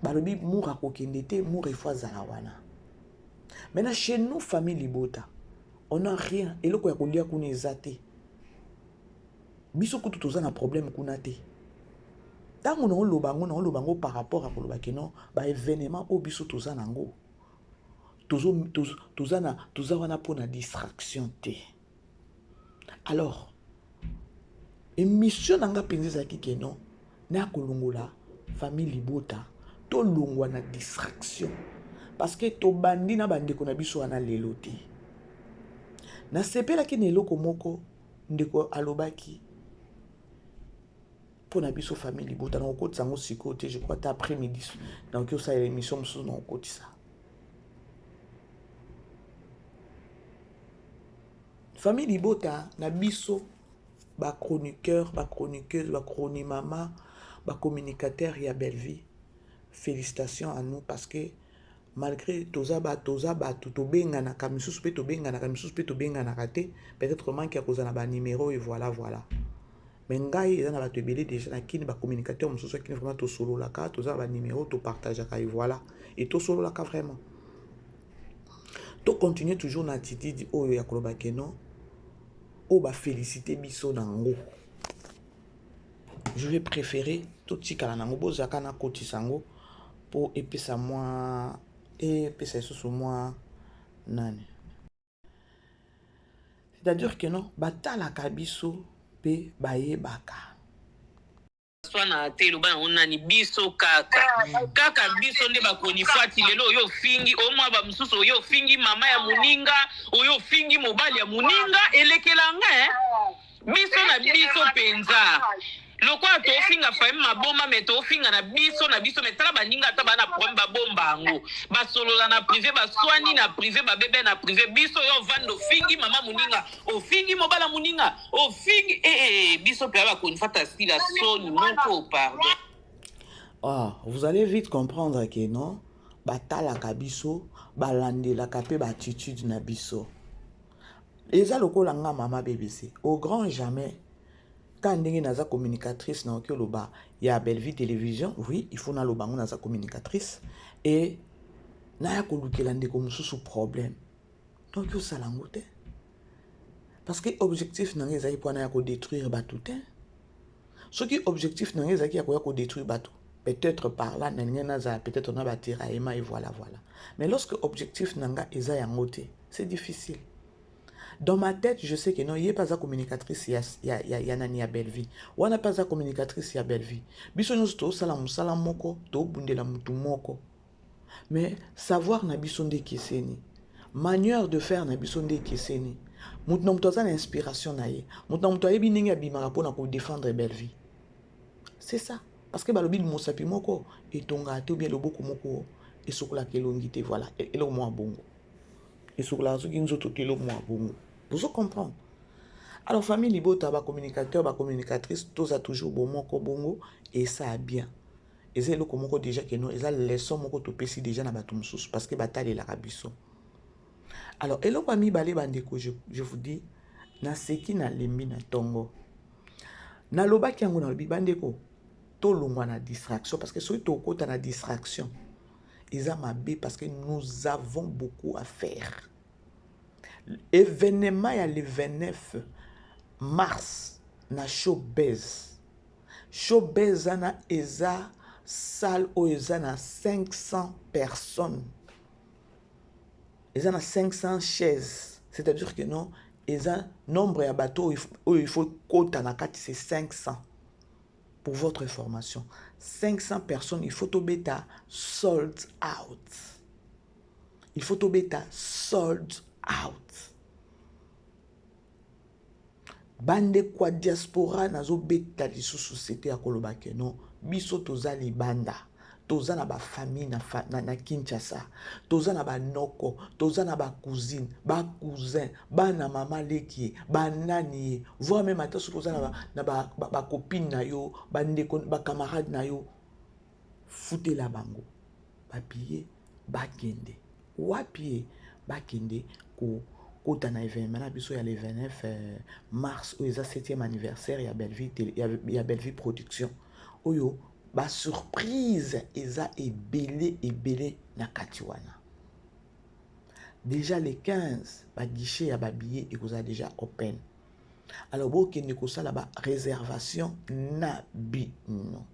balobi Moura kokende te, Moura il faut azala wana. Maintenant chez nous famille Libota, on n'a rien, eloko ya kolia kuna eza te. Biso kutu toza na problème kuna te. Tango na oloba ngo na oloba ngo par rapport à koloba ke non ba événement oyo biso toza nango tozo tozo toza na toza wana pour na distraction te. Alors émission na nga penza ezalaki ke non na kolongola famille libota tolongwa na distraction parce que tobandi na bandeko na biso wana lelo te. Nasepelaki na eloko moko ndeko alobaki mpo na biso famille libota, nakokotisa yango sikoyo te, je crois ata après midi nakoki kosalela émission mosusu nakokotisa. Famille libota na biso ba chroniqueur, ba chroniqueuse, ba chronimama, ba communicateur ya Bellevue, félicitations à nous parce que Malgre toza ba toza batu tobenganaka misusu pe tobenganaka misusu pe tobenganaka te peut-être manque ya kozala na ba numero et voilà voilà. Mais ngai eza na batu ebele dejà na kin ba communicateur mosusu ya kin vraiment tosololaka toza na ba numero to partageaka et voilà et tosololaka vraiment. To continuer toujours na attitude oyo ya koloba que non oyo ba feliciter biso na ngo. Je vais préférer totikala na ngo bozaka nakotisa yango mpo epesa mwa epesa lisusu mwa nani c'est-à-dire que non batalaka biso mpe bayebaka swana te eloba yango nani biso kaka kaka biso nde bakonifuati lelo oyo ofingi omwa bamosusu oyo ofingi mama ya moninga oyo ofingi mobali ya moninga elekela nga eh? Biso na biso penza. Lokola tofinga famille maboma mais tofinga na biso na biso mais tala baninga ata ba na problème ba bomba yango. Ba solola na prive ba swani na prive ba bebe na prive biso yo ovanda ofingi mama muninga ofingi mobala muninga ofingi eh eh biso pela ba konifata sila soni moko pardon. Ah, vous allez vite comprendre que non, batalaka biso, balandelaka pe ba attitude na biso. Eza lokola nga mama BBC au grand jamais ka ndenge naza communicatrice nakoki oloba ya Bellevue Television oui il faut naloba yango naza communicatrice et naya kolukela ndeko mosusu problème nakoki osala yango te parce que objectif na ngai ezalaki mpo naya kodétruire bato te soki objectif na ngai ezalaki ya koya kodétruire bato peut-être par là nalingai nazala peut-être na batiraillement et voilà voilà mais lorsque objectif na ngai eza yango te c'est difficile dans ma tête je sais que non ye mpe aza communicatrice ya, ya, ya, ya nani ya bellevie wana mpe aza communicatrice ya bellevie biso nyonso tozosala mosala moko tobundela motu moko mais savoir na biso nde ekeseni manière de faire na biso nde ekeseni moto na moto aza na inspiration na ye moto na moto ayebi ndenge abimaka mpona kodefendre bellevie c'est ça parce que balobi mosapi moko etongaka te obien loboko moko esokolaka elongi te voilà e, eloko mwa bongo esokolaka soki nzoto te eloko mwa bongo bozo comprendre alors famille libota bacommunicateur bacommunicatrice toza toujours bomoko bongo esa bien eza eloko moko déjà que non eza leçon moko topesi déjà na bato mosusu parce que batalelaka biso alors eloko ya mibale bandeko je, je vous dis naseki nalembi na ntongo nalobaki yango nalobi bandeko tolongwa na distraction parce que soki tokota na distraction eza mabe parce que nous avons beaucoup à faire événement ya le 29 mars na showbase Showbuzz wana eza salle oyo eza na 500 personnes eza na 500 chaises c'est-à-dire que non eza nombre ya bato oyo il faut kota na kati c'est 500 pour votre information 500 personnes il faut tobeta sold out il faut tobeta sold out Bandeko ya diaspora nazobeta lisusu sete ya koloba ke non biso toza libanda toza na bafamille na, fa, na, na Kinshasa toza na banoko toza na bacousine bacousin bana mama leki ye banani ye voire meme ata soki oza na bacopine ba, ba na yo bandeko bacamarade na yo futela bango babillet bakende wapi ye bakende kokota na evenement na biso ya le 29 euh, mars oyo eza 7e anniversaire ya Bellevue, ya, ya Bellevue production oyo basurprise eza ebele ebele na kati wana déjà le 15 baguichet ya babillet ekozala déjà open alors bokende kosala ba réservation na bino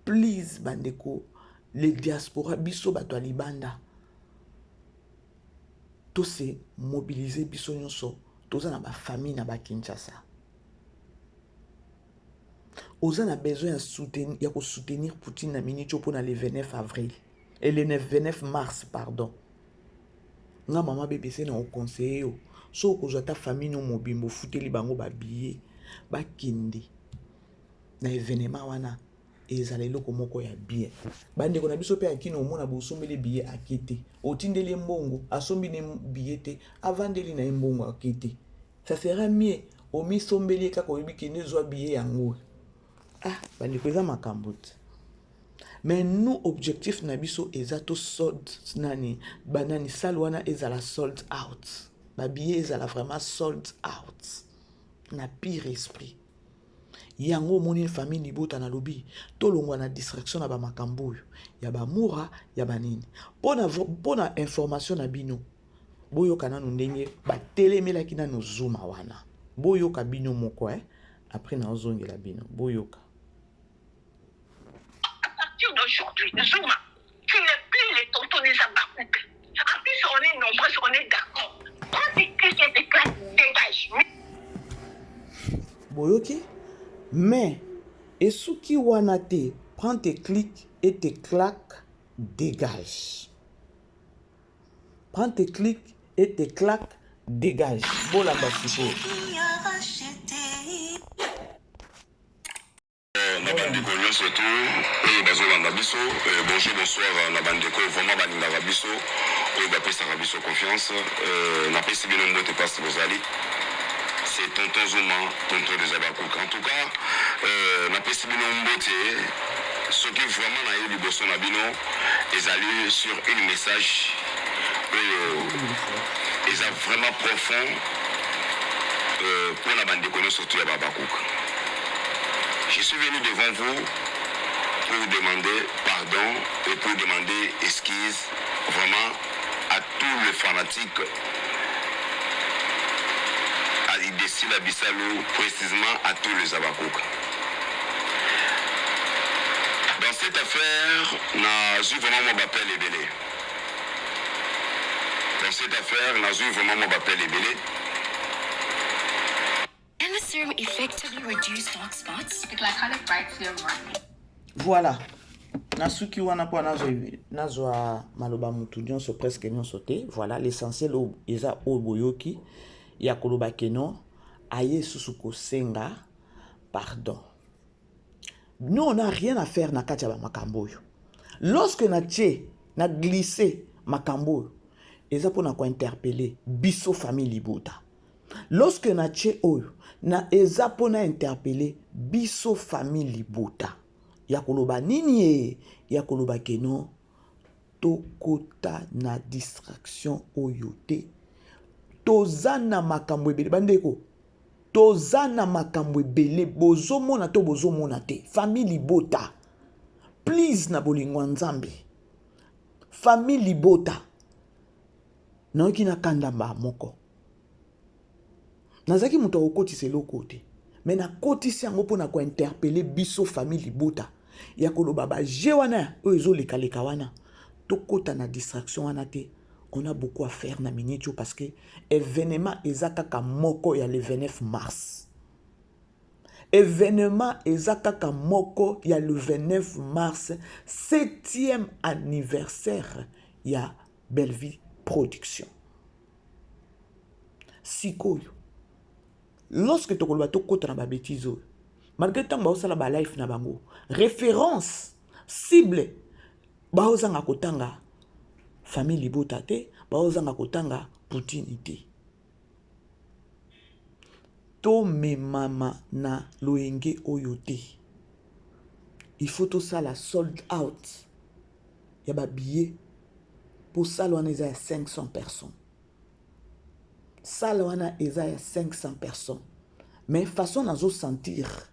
please bandeko le diaspora biso bato ya libanda tose mobilize biso nyonso toza na bafamille na bakinshasa oza na besoin ya, souten, ya kosoutenir poutine na minute oyo mpona le 29 avril et le 29 mars pardon nga mama bbc na oconseille yo so okozwa ata famille no mobimba ofuteli bango babillet bakende na evenement wana ezala eloko moko ya bien bandeko na biso mpe ya kino omona bosombeli billet ake te otindeli ye mbongo asombi ne billet te avandeli na ye mbongo ake te ça sera mieux omisombeli ye kaka oyebi kende zwa billet yango ah bandeko eza makambo te. Mais nous, objectif na biso eza to sold nani, banani salle wana ezala sold out. Ba billets ezala vraiment sold out. Na pire esprit. Yango omoni famille libota nalobi tolongwa na distraction na ba makambo oyo ya ba mura ya ba nini. Pona pona information na bino boyoka nanu ndenge batelemelaki nanu Zuma wana. Boyoka bino moko eh. Après naozongela bino. Boyoka. À partir d'aujourd'hui, Zuma, tu n'es plus le tonton des Abakouk. En plus, on est nombreux, on est d'accord. Prends tes clics et tes claques, dégage. Boyoki? Mais, esuki wana te, prends tes clics et tes claques, dégage. Prends tes clics et tes claques, dégage. Bolanda sikoyo. Na bandeko nyonso tu oyo bazolanda biso eh, bonjour bonsoir na bandeko vraiment balingaka biso oyo bapesaka biso confiance euh, napesi bino mbote place bozali c'est tonton Zuma tonton des Abakouk en tout cas euh, napesi bino mbote soki vraiment naye liboso na bino ezali sur une message oyo eza vraiment profond euh, mpo na bandeko nyonso tu ya babakuka je suis venu devant vous pour demander pardon et pour demander excuse vraiment à tous les fanatiques à Idesila Bissalou, précisément à tous les Abakouk. Dans cette affaire, nazwi vraiment mwa bapele ebele. Dans cette affaire, nazwi vraiment mwa bapele ebele. Can the serum effectively reduce dark spots? The glycolic bright serum work. Voilà. nasuki wana mpo nazwa nazwa maloba mutu nyonso presque nyonso te voilà l'essentiel oyo eza oyo boyoki ya koloba keno aye susu kosenga pardon nous on a rien à faire na kati ya bamakambo oyo lorsque na tie na glisse makambo oyo eza mpona kointerpele biso famille libota lorsque na tie oyo na eza mpona interpele biso famille libota ya koloba nini ye ya koloba keno tokota na distraction oyo te toza na makambo ebele bandeko Toza na makambo ebele bozomona to bozomona te famille libota please na bolingo ya nzambe famille libota nayoki na kanda mbaa moko nazalaki moto akokotisa eloko te me nakotisi yango mpo na kointerpele biso famille libota ya koloba baje wana oyo ezolekaleka wana tokota na distraction wana te on a beaucoup à faire na minute oyo parce que événement eza kaka moko ya le 29 mars événement eza kaka moko ya le 29 mars 7e anniversaire ya Bellevue production sikoyo lorsque tokoloba tokota na babétise oyo malgré ntango baosala balife na bango référence cible Baozanga kotanga famille libota te, baozanga kotanga Poutine te. Tomemama na loyenge oyo te. Il faut tosala sold out ya ba billets po salle wana eza ya 500 personnes. Salle wana eza ya 500 personnes. Mais façon nazo sentir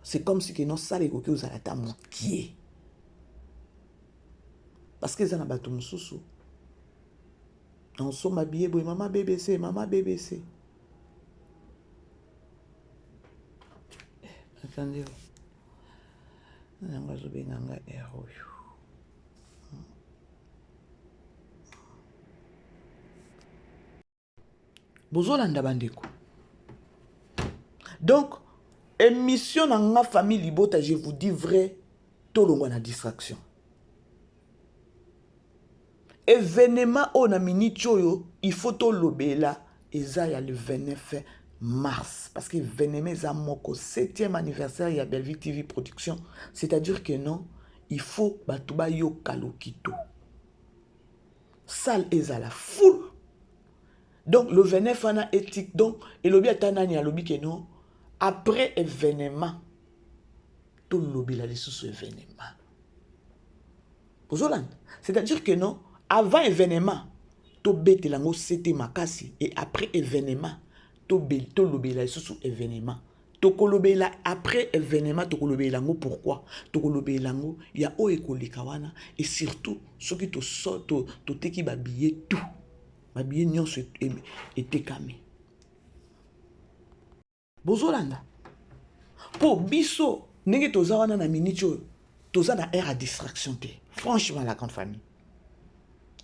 c'est comme si que non salle ekoki ozala ata mokie. Parce que eza na bato mosusu naosomba billet boye mama BBC mama BBC. Eh, attendez. Yango azobenga nga heure oyo. Bozolanda bandeko. Donc, émission na nga famille Libota, je vous dis vrai, tolongwa na distraction. Événement oyo na minute oyo, il faut tolobela eza ya le 29 mars parce que événement eza moko 7e anniversaire ya Bellevue TV production, c'est-à-dire que non, il faut bato bayoka lokito. Salle ezala full. Donc le 29 wana éthique donc elobi ata nani alobi ke non après événement tolobela lisusu événement. Bozolanda? C'est-à-dire que non, avant événement, tobetela yango sete makasi et après événement, tolobela lisusu événement. Tokolobela après événement, tokolobela yango pourquoi? Tokolobela yango ya oyo ekoleka wana et surtout soki toteki ba billets tout, ba billets nyonso etekami. Bozolanda? Po biso ndenge toza wana na minute oyo toza na aire à distraction te. Franchement la grande famille.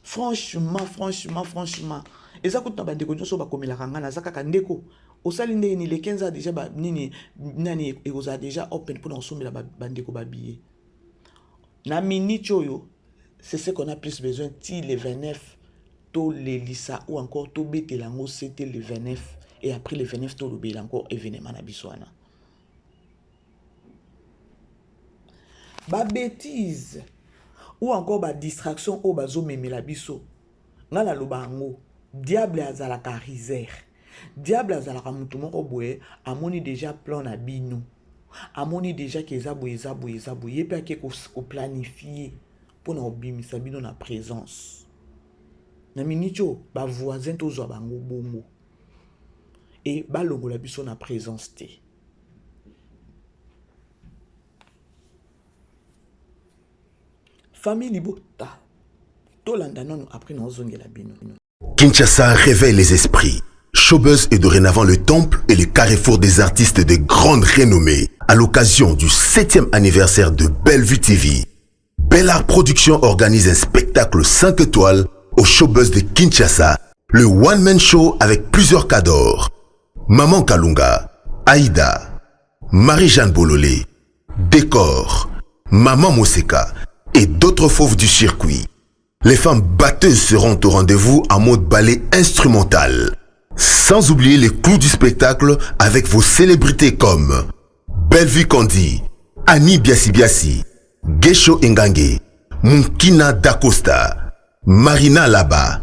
Franchement, franchement, franchement. Eza kutu na bandeko nyonso bakomelaka nga naza kaka ndeko osali ndenge nini le 15 a déjà ba nini nani ekozala déjà open mpona kosombela bandeko ba billet. Na minute oyo c'est ce qu'on a plus besoin ti le 29 tolelisa ou encore tobetela yango sete le 29 et après le 29 tolobela encore événement na biso wana. Ba bêtises ou encore ba distraction oyo bazomemela biso, nga naloba yango, diable azalaka riser. Diable azalaka mutu moko boye, amoni déjà plan na bino, amoni déjà ke eza boye, eza boye, eza boye, ye pe ake koplanifie mpona kobimisa bino na présence. Na minute oyo ba voisins tozwa bango bongo e balongola biso na présence te. Famille libota tolanda nanu après naozongela bino. Kinshasa réveille les esprits. Showbuzz est dorénavant le temple et le carrefour des artistes de grande renommée à l'occasion du 7e anniversaire de Bellevue TV. Bellart Productions organise un spectacle 5 étoiles au Showbuzz de Kinshasa, le One Man Show avec plusieurs cadors. Maman Kalunga, Aïda, Marie-Jeanne Bololé, Décor, Maman Moseka et d'autres fauves du circuit. Les femmes batteuses seront au rendez-vous en mode ballet instrumental. Sans oublier les clous du spectacle avec vos célébrités comme Bellevue Candy, Annie Biassi Biassi, Gesho Engange, Munkina Dacosta, Marina Laba,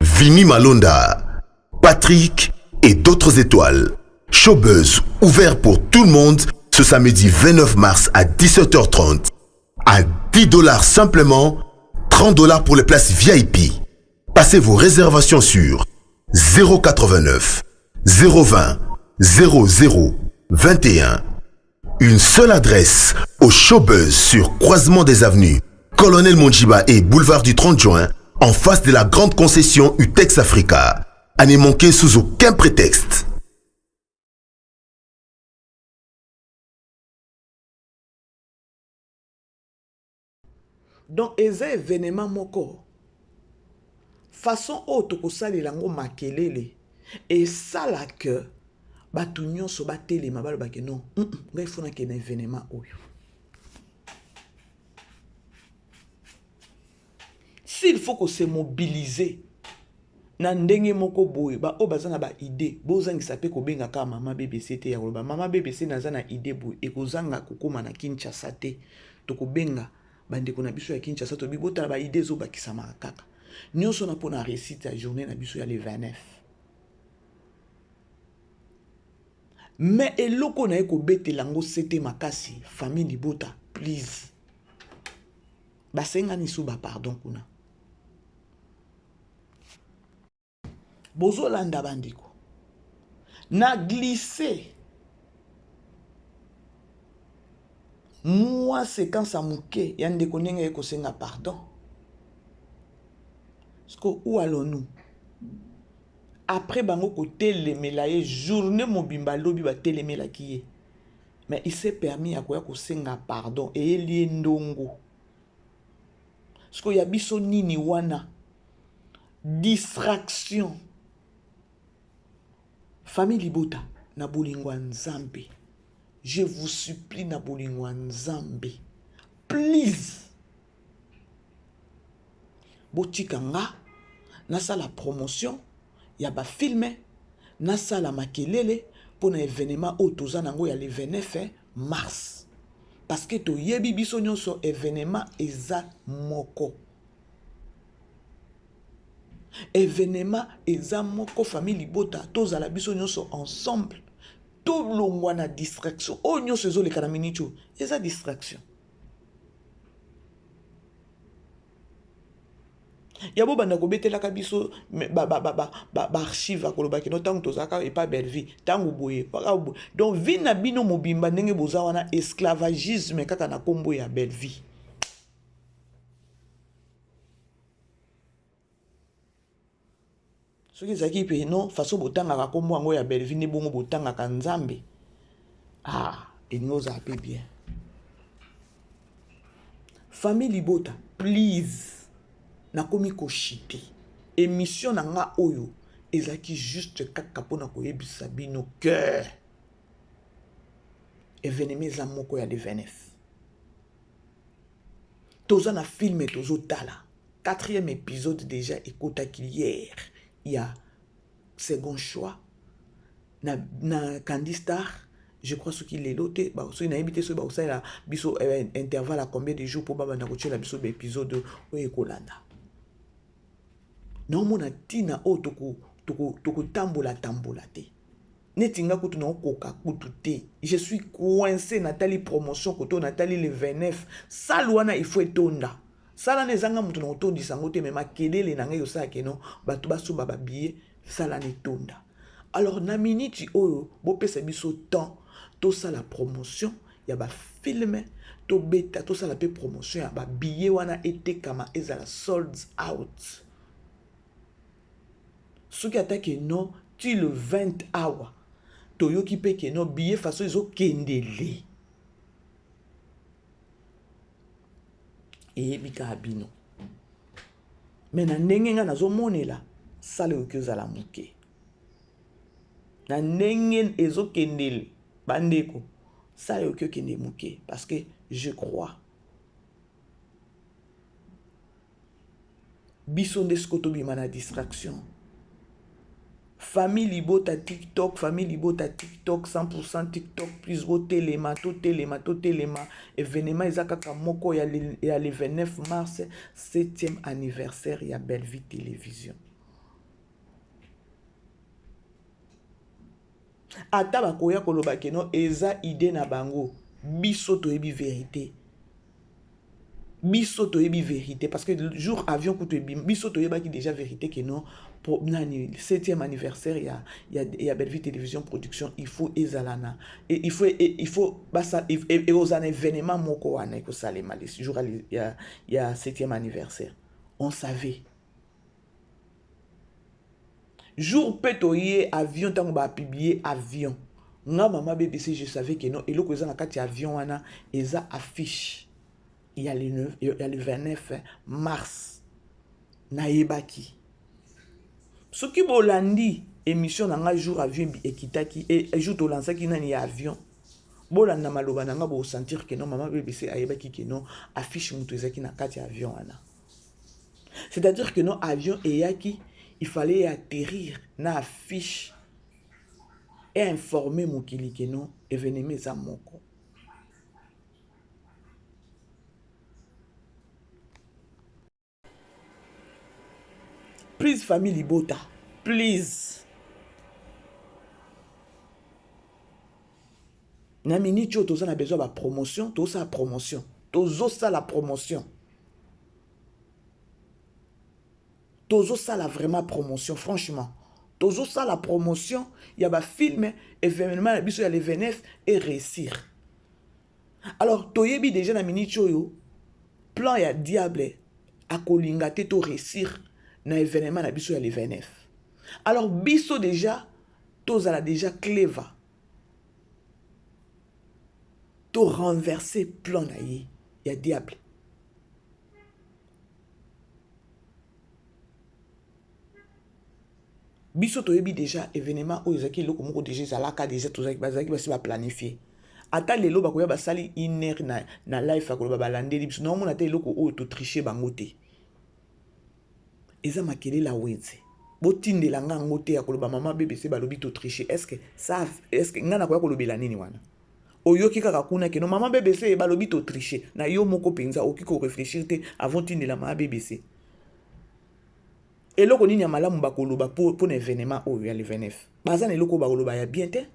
Vini Malonda, Patrick et d'autres étoiles. Showbuzz ouvert pour tout le monde ce samedi 29 mars à 17h30. À 10 dollars simplement, 30 dollars pour les places VIP. Passez vos réservations sur 089 020 00 21. Une seule adresse au Showbuzz sur croisement des avenues Colonel Mondjiba et boulevard du 30 juin, en face de la grande concession Utex Africa. À ne manquer sous aucun prétexte. Donc eza événement moko façon oyo tokosalela yango makelele esala que bato nyonso batelema baloba ke non, ngai fo nakende na événement oyo. S'il faut ko se mobiliser na ndenge moko boye, ba oyo baza na ba idée, bozangisa pe kobenga kaka mama BBC te ya koloba mama BBC naza na idée boye, ekozanga kokoma na Kinshasa te. Tokobenga bandeko na biso ya Kinshasa, tobi botala ba idée ezobakisamaka kaka nyonso na mpona réussite ya journée na biso ya le 29. Mais eloko na ye kobetela yango sete makasi, famille libota, please. Basengani sous ba pardon kuna. Bozolanda bandeko. Na glissé mwa séquence ya moke ya ndeko ndenge ye kosenga pardon. Siko où allons-nous? Après bango kotelemela ye journée mobimba lobi batelemelaki ye. Mais il s'est permis ya koya kosenga pardon eyeli ye ndongo. Siko ya biso nini wana? Distraction. Famille libota na bolingo ya Nzambe. Je vous supplie na bolingo ya Nzambe. Please. Botika nga nasala promotion ya ba filme, nasala makelele pona événement oyo toza nango ya le 29 mars. Parce que toyebi biso nyonso événement eza moko. Événement eza moko, famille libota tozala biso nyonso ensemble. Tolongwa na distraction oyo nyonso ezoleka na minute oyo eza distraction. Ya bobanda kobetelaka biso baarchive ba, ba, ba, ba akoloba kino ntango tozalaka epa Bellevue, ntango boye boye. Donc vie na bino mobimba ndenge boza wana esclavagisme kaka na kombo ya Bellevue. Soki ezalaki mpe no façon botangaka kombo yango ya Bellevue nde bongo botangaka Nzambe, ah elingi ozala mpe bien. Famille libota, please, nakomi koshite émission na nga oyo ezalaki juste kaka mpona koyebisa bino que événement eza moko ya le 29. Toza na film tozotala quatrième épisode déjà ekotaki hier ya second choix na, na Candy Star. Je crois soki lelo te, soki nayebi te soki bakosalela biso eh, intervalle ya combien de jours mpo babanda kotiela biso baépisode oyo ekolanda. Naomona ntina oyo tokotambola tambola te neti nga kutu naokoka kutu te. Je suis coincé, natali promotion koto natali le 29 salle wana il faut etonda. Sala wana ezanga moto na kotondisa yango te, me makelele na ngai osala keno bato basomba babillet, sala na etonda. Alors na miniti oyo bopesa biso temps tosala promotion ya bafilme, tobeta, tosala mpe promotion ya babillet wana etekama, ezala sold out. Soki ata ke non ti le 20 awa toyoki mpe ke non billet façon ezokendele eyebi kaka bino. Me na ndenge ngai nazomonela sala ekoki ozala moke na ndenge ezokendele bandeko, sala ekoki okende moke parce que je crois biso nde siko tobima na distraction. Famille libota TikTok, famille libota TikTok 100% TikTok plus botelema, totelema, totelema. Événement eza kaka moko ya le, ya le 29 mars, 7e anniversaire ya Bellevue Télévision. Ata bakoya koloba ke non eza idée na bango, biso toyebi vérité. Biso toyebi vérité parce que jour avion kutu ebimi, biso toyebaki déjà vérité que non pour nani 7e anniversaire ya ya, ya Bellevue Télévision Production, il faut ezala na et il faut et, il faut basa et, et, événement moko wana ekosalema le jour ya ya 7e anniversaire. On savait. Jour pe toye avion ntango ba publier avion, nga mama BBC je savais que non eloko eza na kati ya avion wana eza affiche ya le, ya le 29 mars. Nayebaki soki bolandi émission na nga jour avion ekitaki e, jour tolansaki nani ya avion, bolanda maloba na nga bosentir que non mama BBC ayebaki que non affiche moto ezalaki na kati ya avion wana. C'est-à-dire que non avion eyaki, il fallait atterrir na affiche et informer mokili que non événement eza moko. Please famille libota, please. Na minute oyo toza na besoin ba promotion, tozosala promotion, tozosala promotion, tozosala vraiment promotion. Franchement tozosala promotion ya bafilme, événement na biso ya le 29 et réussir. Alors toyebi déjà na minute oyo plan ya diable akolinga te to réussir na événement na biso ya le 29. Alors biso déjà tozala déjà clever to renverser plan na ye ya diable. Biso toyebi déjà événement oyo ezalaki eloko moko déjà ezalaka déjà, tozalaki bazalaki basi baplanifier. Ata lelo bakoya basali une heure na, na life ya koloba balandeli biso, naomona te eloko oyo totriche bango te. Eza makelele ya wenze, botindela nga yango te ya koloba mama BBC balobi totriche. Est-ce que ça, est-ce que nga nakoya kolobela nini wana? Oyoki kaka kuna ke no mama BBC balobi totriche na yo moko mpenza okoki korefléchir te avant tindela mama BBC. Eloko nini ya malamu bakoloba mpo na événement oyo ya le 29? Baza na eloko oyo bakoloba ya bien te.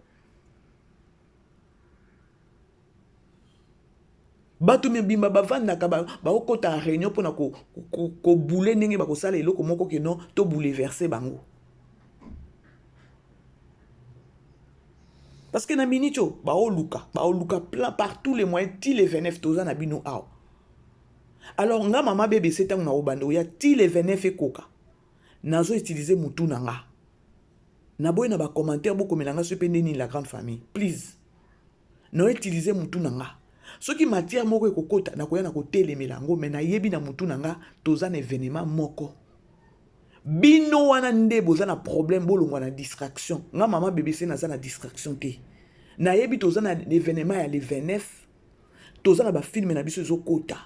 Bato mibimba bavandaka baokota ba réunion mpona kobule ko, ko ndenge bakosala eloko moko ke non to bouleverse bango. Parce que na minute oyo baoluka baoluka plein par tous les moyens ti le 29 toza na bino awa. Alors nga mama BBC ntango na obanda oya ti le 29 ekoka nazo utiliser mutu na nga. Naboyi na ba commentaire bokomela nga soki mpe nde nini la grande famille. Please. Na utiliser mutu na nga. Soki matière moko ekokota nakoya na kotelemela yango mais nayebi na mutu na nga toza na evenement moko. Bino wana nde boza na problème bolongwa na distraction. Nga mama BBC naza na distraction te. Nayebi toza na evenement ya le 29 toza na ba film na biso ezokota.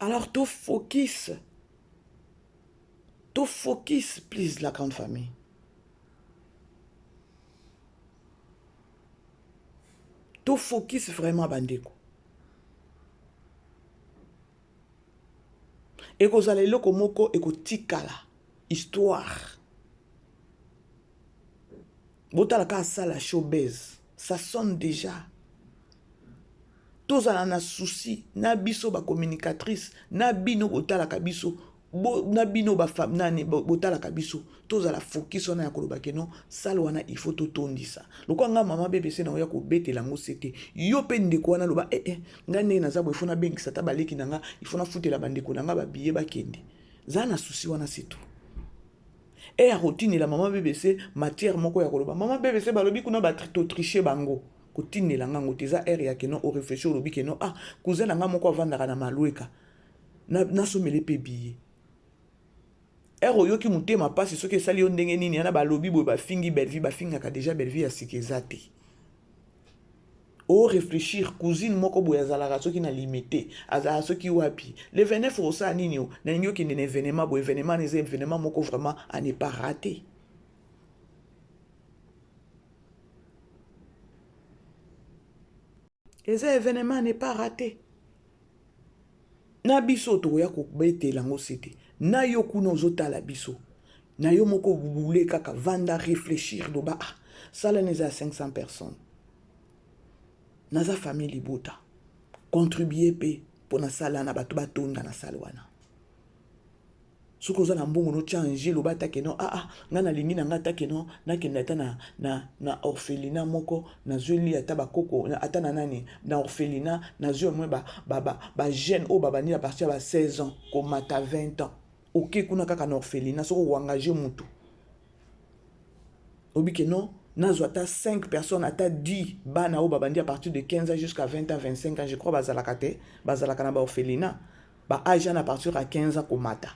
Alors to focus. To focus please la grande famille. To focus vraiment bandeko. Ekozala eloko moko ekotikala histoire. Botala kaka sala showbiz, ça sonne déjà. Tozala na souci na biso ba communicatrice na bino botalaka biso bo, na bino ba fam, nani botalaka biso tozala focus wana ya koloba ke non salle wana il faut totondisa lokola nga mama BBC na oya kobetela yango sete yo pe ndeko wana loba eh, eh, nga ndenge naza boye faut nabengisa ata baleki na nga il faut nafutela bandeko na nga babiye bakende zala na souci wana c'est tout e ya kotindela mama BBC matière moko ya koloba mama BBC balobi kuna ba to tricher bango kotindela nga ngo te eza heure ya keno o réfléchir olobi keno ah cousin na nga moko avandaka na Malueka nasomele mpe billet heure oyoki motema mpasi soki esali yo ndenge nini yana balobi boye bafingi Bellevue bafingaka déjà Bellevue ya sika eza te o réfléchir cousine moko boye azalaka soki na limete azalaka soki wapi le 29 osala nini o nalingi okende na événement boye événement eza événement moko vraiment à ne pas rater eza événement à ne pas rater na biso tokoya kobetela yango sete na yo kuna ozotala biso na yo moko bule kaka vanda réfléchir loba ah sala na eza ya 500 personnes naza famille libota contribuer mpe mpo na sala na bato batonda na sale wana soki oza na mbongo notya ange loba ata keno ah, ah ngai nalingi na ngai ata keno nakende ata na, na, na orphelina moko nazweli ata bakoko ata na nani na orphelina nazwi omwe ba, ba, ba, ba jeune oyo babandi na partir ya ba 16 ans komata 20 ans oke kuna kaka na orphelina soki oengage mutu obi ke non nazwa ata 5 personnes ata 10 bana oyo babandi à partir de 15 ans jusqu'à 20 ans 25 ans je crois bazalaka te bazalaka na baorphelina ba age wana à partir ya 15 ans komata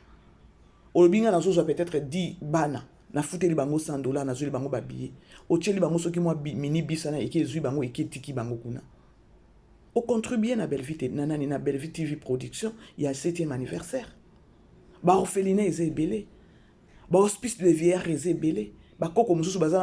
olobi ngai nazozwa peut-être 10 bana nafuteli bango 100 dollars nazweli bango babillet otyeli bango soki mwa mini bis wana eke ezwi bango eke etiki bango kuna ocontribue na Bellevue na nani na Bellevue TV production ya 7e anniversaire ba orphelinat eza ebele ba hospice de vieillard eza ebele bakoko mosusu baza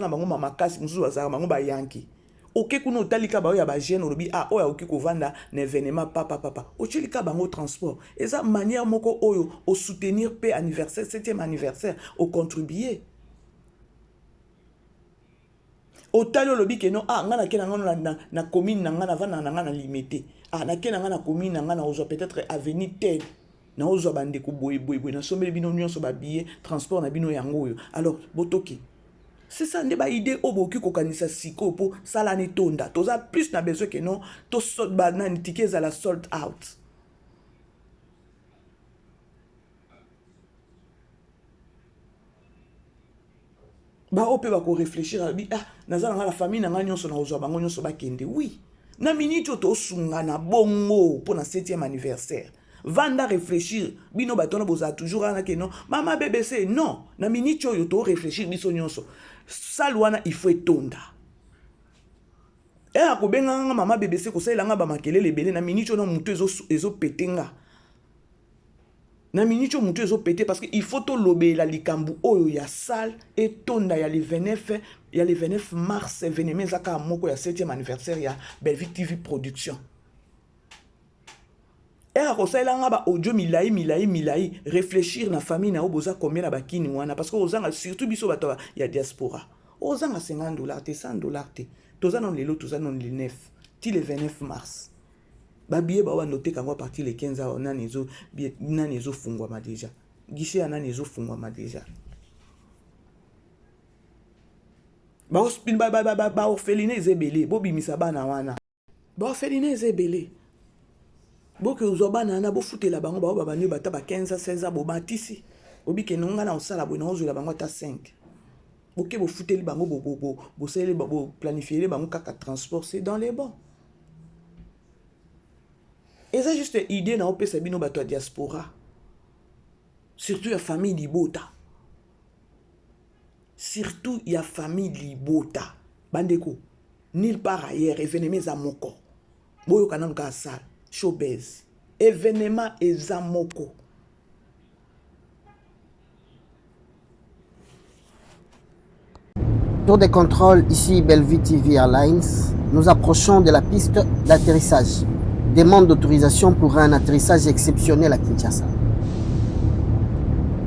na bango makasi mosusu bazalaka bango bayanki oke kuna otali ka baoyo ya bajeune olobi ah oyo akoki kovanda na événement papa papa otyeli ka bango transport eza manière moko oyo osoutenir mpe anniversaire 7e anniversaire ocontribue otali olobi ke non ah ngai nake na ngai na, na, na commune na ngai navandaka na ngai na limete ah nake na ngai na commune na ngai nakozwa peut-être avenue tel naozwa bandeko boye boye boye nasombeli bino nyonso babillet transport na bino yango oyo alors botoki c'est ça nde baide oyo bokoki kokanisa sikoyo mpo sala na etonda toza plus na besoin ke non to banani tike ezala sold out baoyo mpe bakoreflechir alobi ah naza na ngai na famille na ngai nyonso nakozwa bango nyonso bakende oui na minute oyo tosungana bongo mpo na 7e anniversaire vanda réfléchir bino bato wana bozala toujours wana ke non mama bbc non na minute oyo torefléchir biso nyonso sale wana il faut etonda ere akobengaka nga mama bbc kosalela nga bamakelele ebele na minute oyo na motu ezopete nga Na minute oyo mutu ezo pete parce que il faut tolobela likambu oyo ya salle etonda ya le 29 Ya le 29 mars, événement eza kaka moko ya 7e anniversaire ya Bellevue TV Production. Ere akosalela nga ba audio milayi milayi milayi, réfléchir na famille na yo boza combien na bakini wana parce que ozanga surtout biso bato ya diaspora. Ozanga 50 dollars te, 100 dollars te. Toza nanu lelo, toza nanu le 9, ti le 29 mars. Ba billets ba bando teka yango à partir le 15 awa nani ezo nani ezo fungwama déjà. Guichet ya nani ezo fungwama déjà. Ba ba ba ba, ba orphelinat eza ebele, bobimisa bana wana. Ba orphelinat eza ebele. Boke ozwa bana wana bofutela bango bao babandi bata ba 15 ans 16 ans bomatisi. Obike no nga na osala boye na ozwela bango ata 5. Boke bofuteli bango bo bo bo bosaleli bo planifier bango kaka transport c'est dans les bons. Eza juste idée na opesa bino bato ya diaspora. Surtout ya famille libota. Surtout ya famille libota. Bandeko, nulle part ailleurs événement eza moko. Boyoka nanu kaka salle, showbiz. Événement eza moko. Tour de contrôle ici Bellevue TV Airlines. Nous approchons de la piste d'atterrissage. Demande d'autorisation pour un atterrissage exceptionnel à Kinshasa.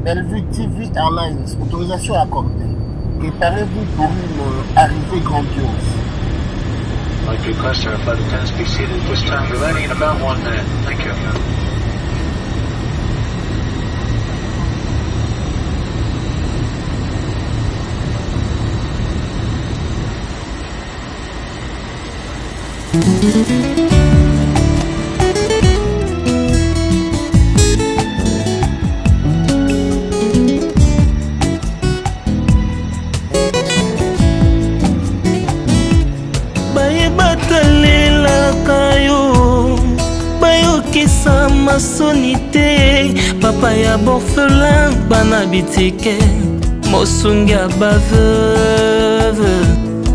Bellevue TV Airlines, autorisation accordée. Préparez-vous pour une arrivée grandiose. Like to request our flight attendants be seated at this time. We're landing in about one minute. Thank you. Baye batalelaka yo bayokisa masoni te papa ya borphelin bana bitike mosungi ya baveuve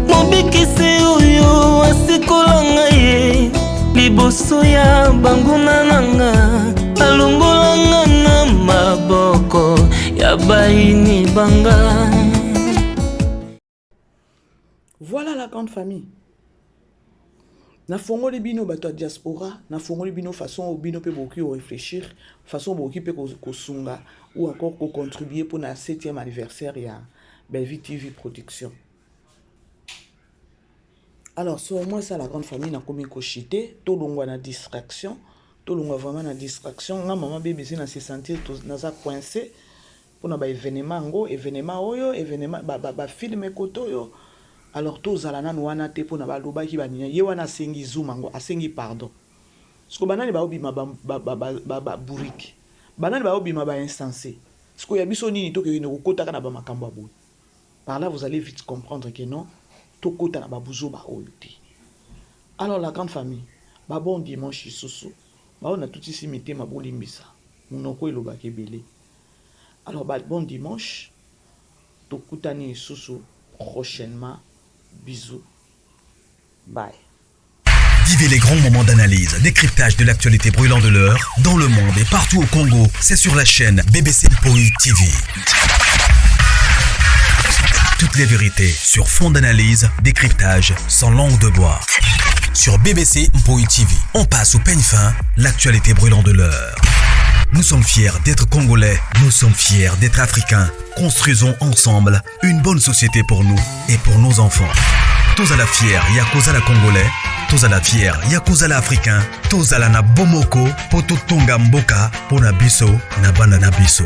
mobikisi oyo asikola ngai ye liboso ya banguna na nga alongola nga na maboko ya bayini banga. Voilà la grande famille. Nafongoli bino bato ya diaspora, nafongoli bino façon oyo bino mpe bokoki réfléchir, façon bokoki mpe kosunga ou encore kocontribuer mpo na 7e anniversaire ya Bellevue TV Production. Alors c'est au moins ça la grande famille, nakomi kochite, tolongwa na distraction, tolongwa vraiment na distraction. Nga mama BBC na se sentir naza coincé pona ba evenement yango, evenement oyo, evenement ba, ba, ba film kote oyo. Alors tozala nanu wana te pona balobaki ba nini. Ye wana asengi Zuma ngo, asengi pardon. Siko banani ba obima ba ba ba ba, ba, ba bourrique. Banani ba obima ba insensé. Siko ya biso nini tokende kokotaka na ba makambo ya boye. Par là vous allez vite comprendre que non, tokota na ba buzoba oyo te. Alors la grande famille, ba bon dimanche lisusu. Ba oyo natutisi mitema bolimbisa. Munoko elobaka ebele. Alors ba bon dimanche, tokutani lisusu prochainement. Bisous. Bye. Vivez les grands moments d'analyse, décryptage de l'actualité brûlante de l'heure, dans le monde et partout au Congo. C'est sur la chaîne BBC Mpoi TV. Toutes les vérités sur fond d'analyse, décryptage, sans langue de bois. Sur BBC Mpoi TV, on passe au peigne fin l'actualité brûlante de l'heure. Nous sommes fiers d'être Congolais, nous sommes fiers d'être Africains. Construisons ensemble une bonne société pour nous et pour nos enfants. Tozala fier ya kozala Congolais, tozala fier ya kozala Africain, tozala na bomoko po totonga mboka po na biso na bana na biso.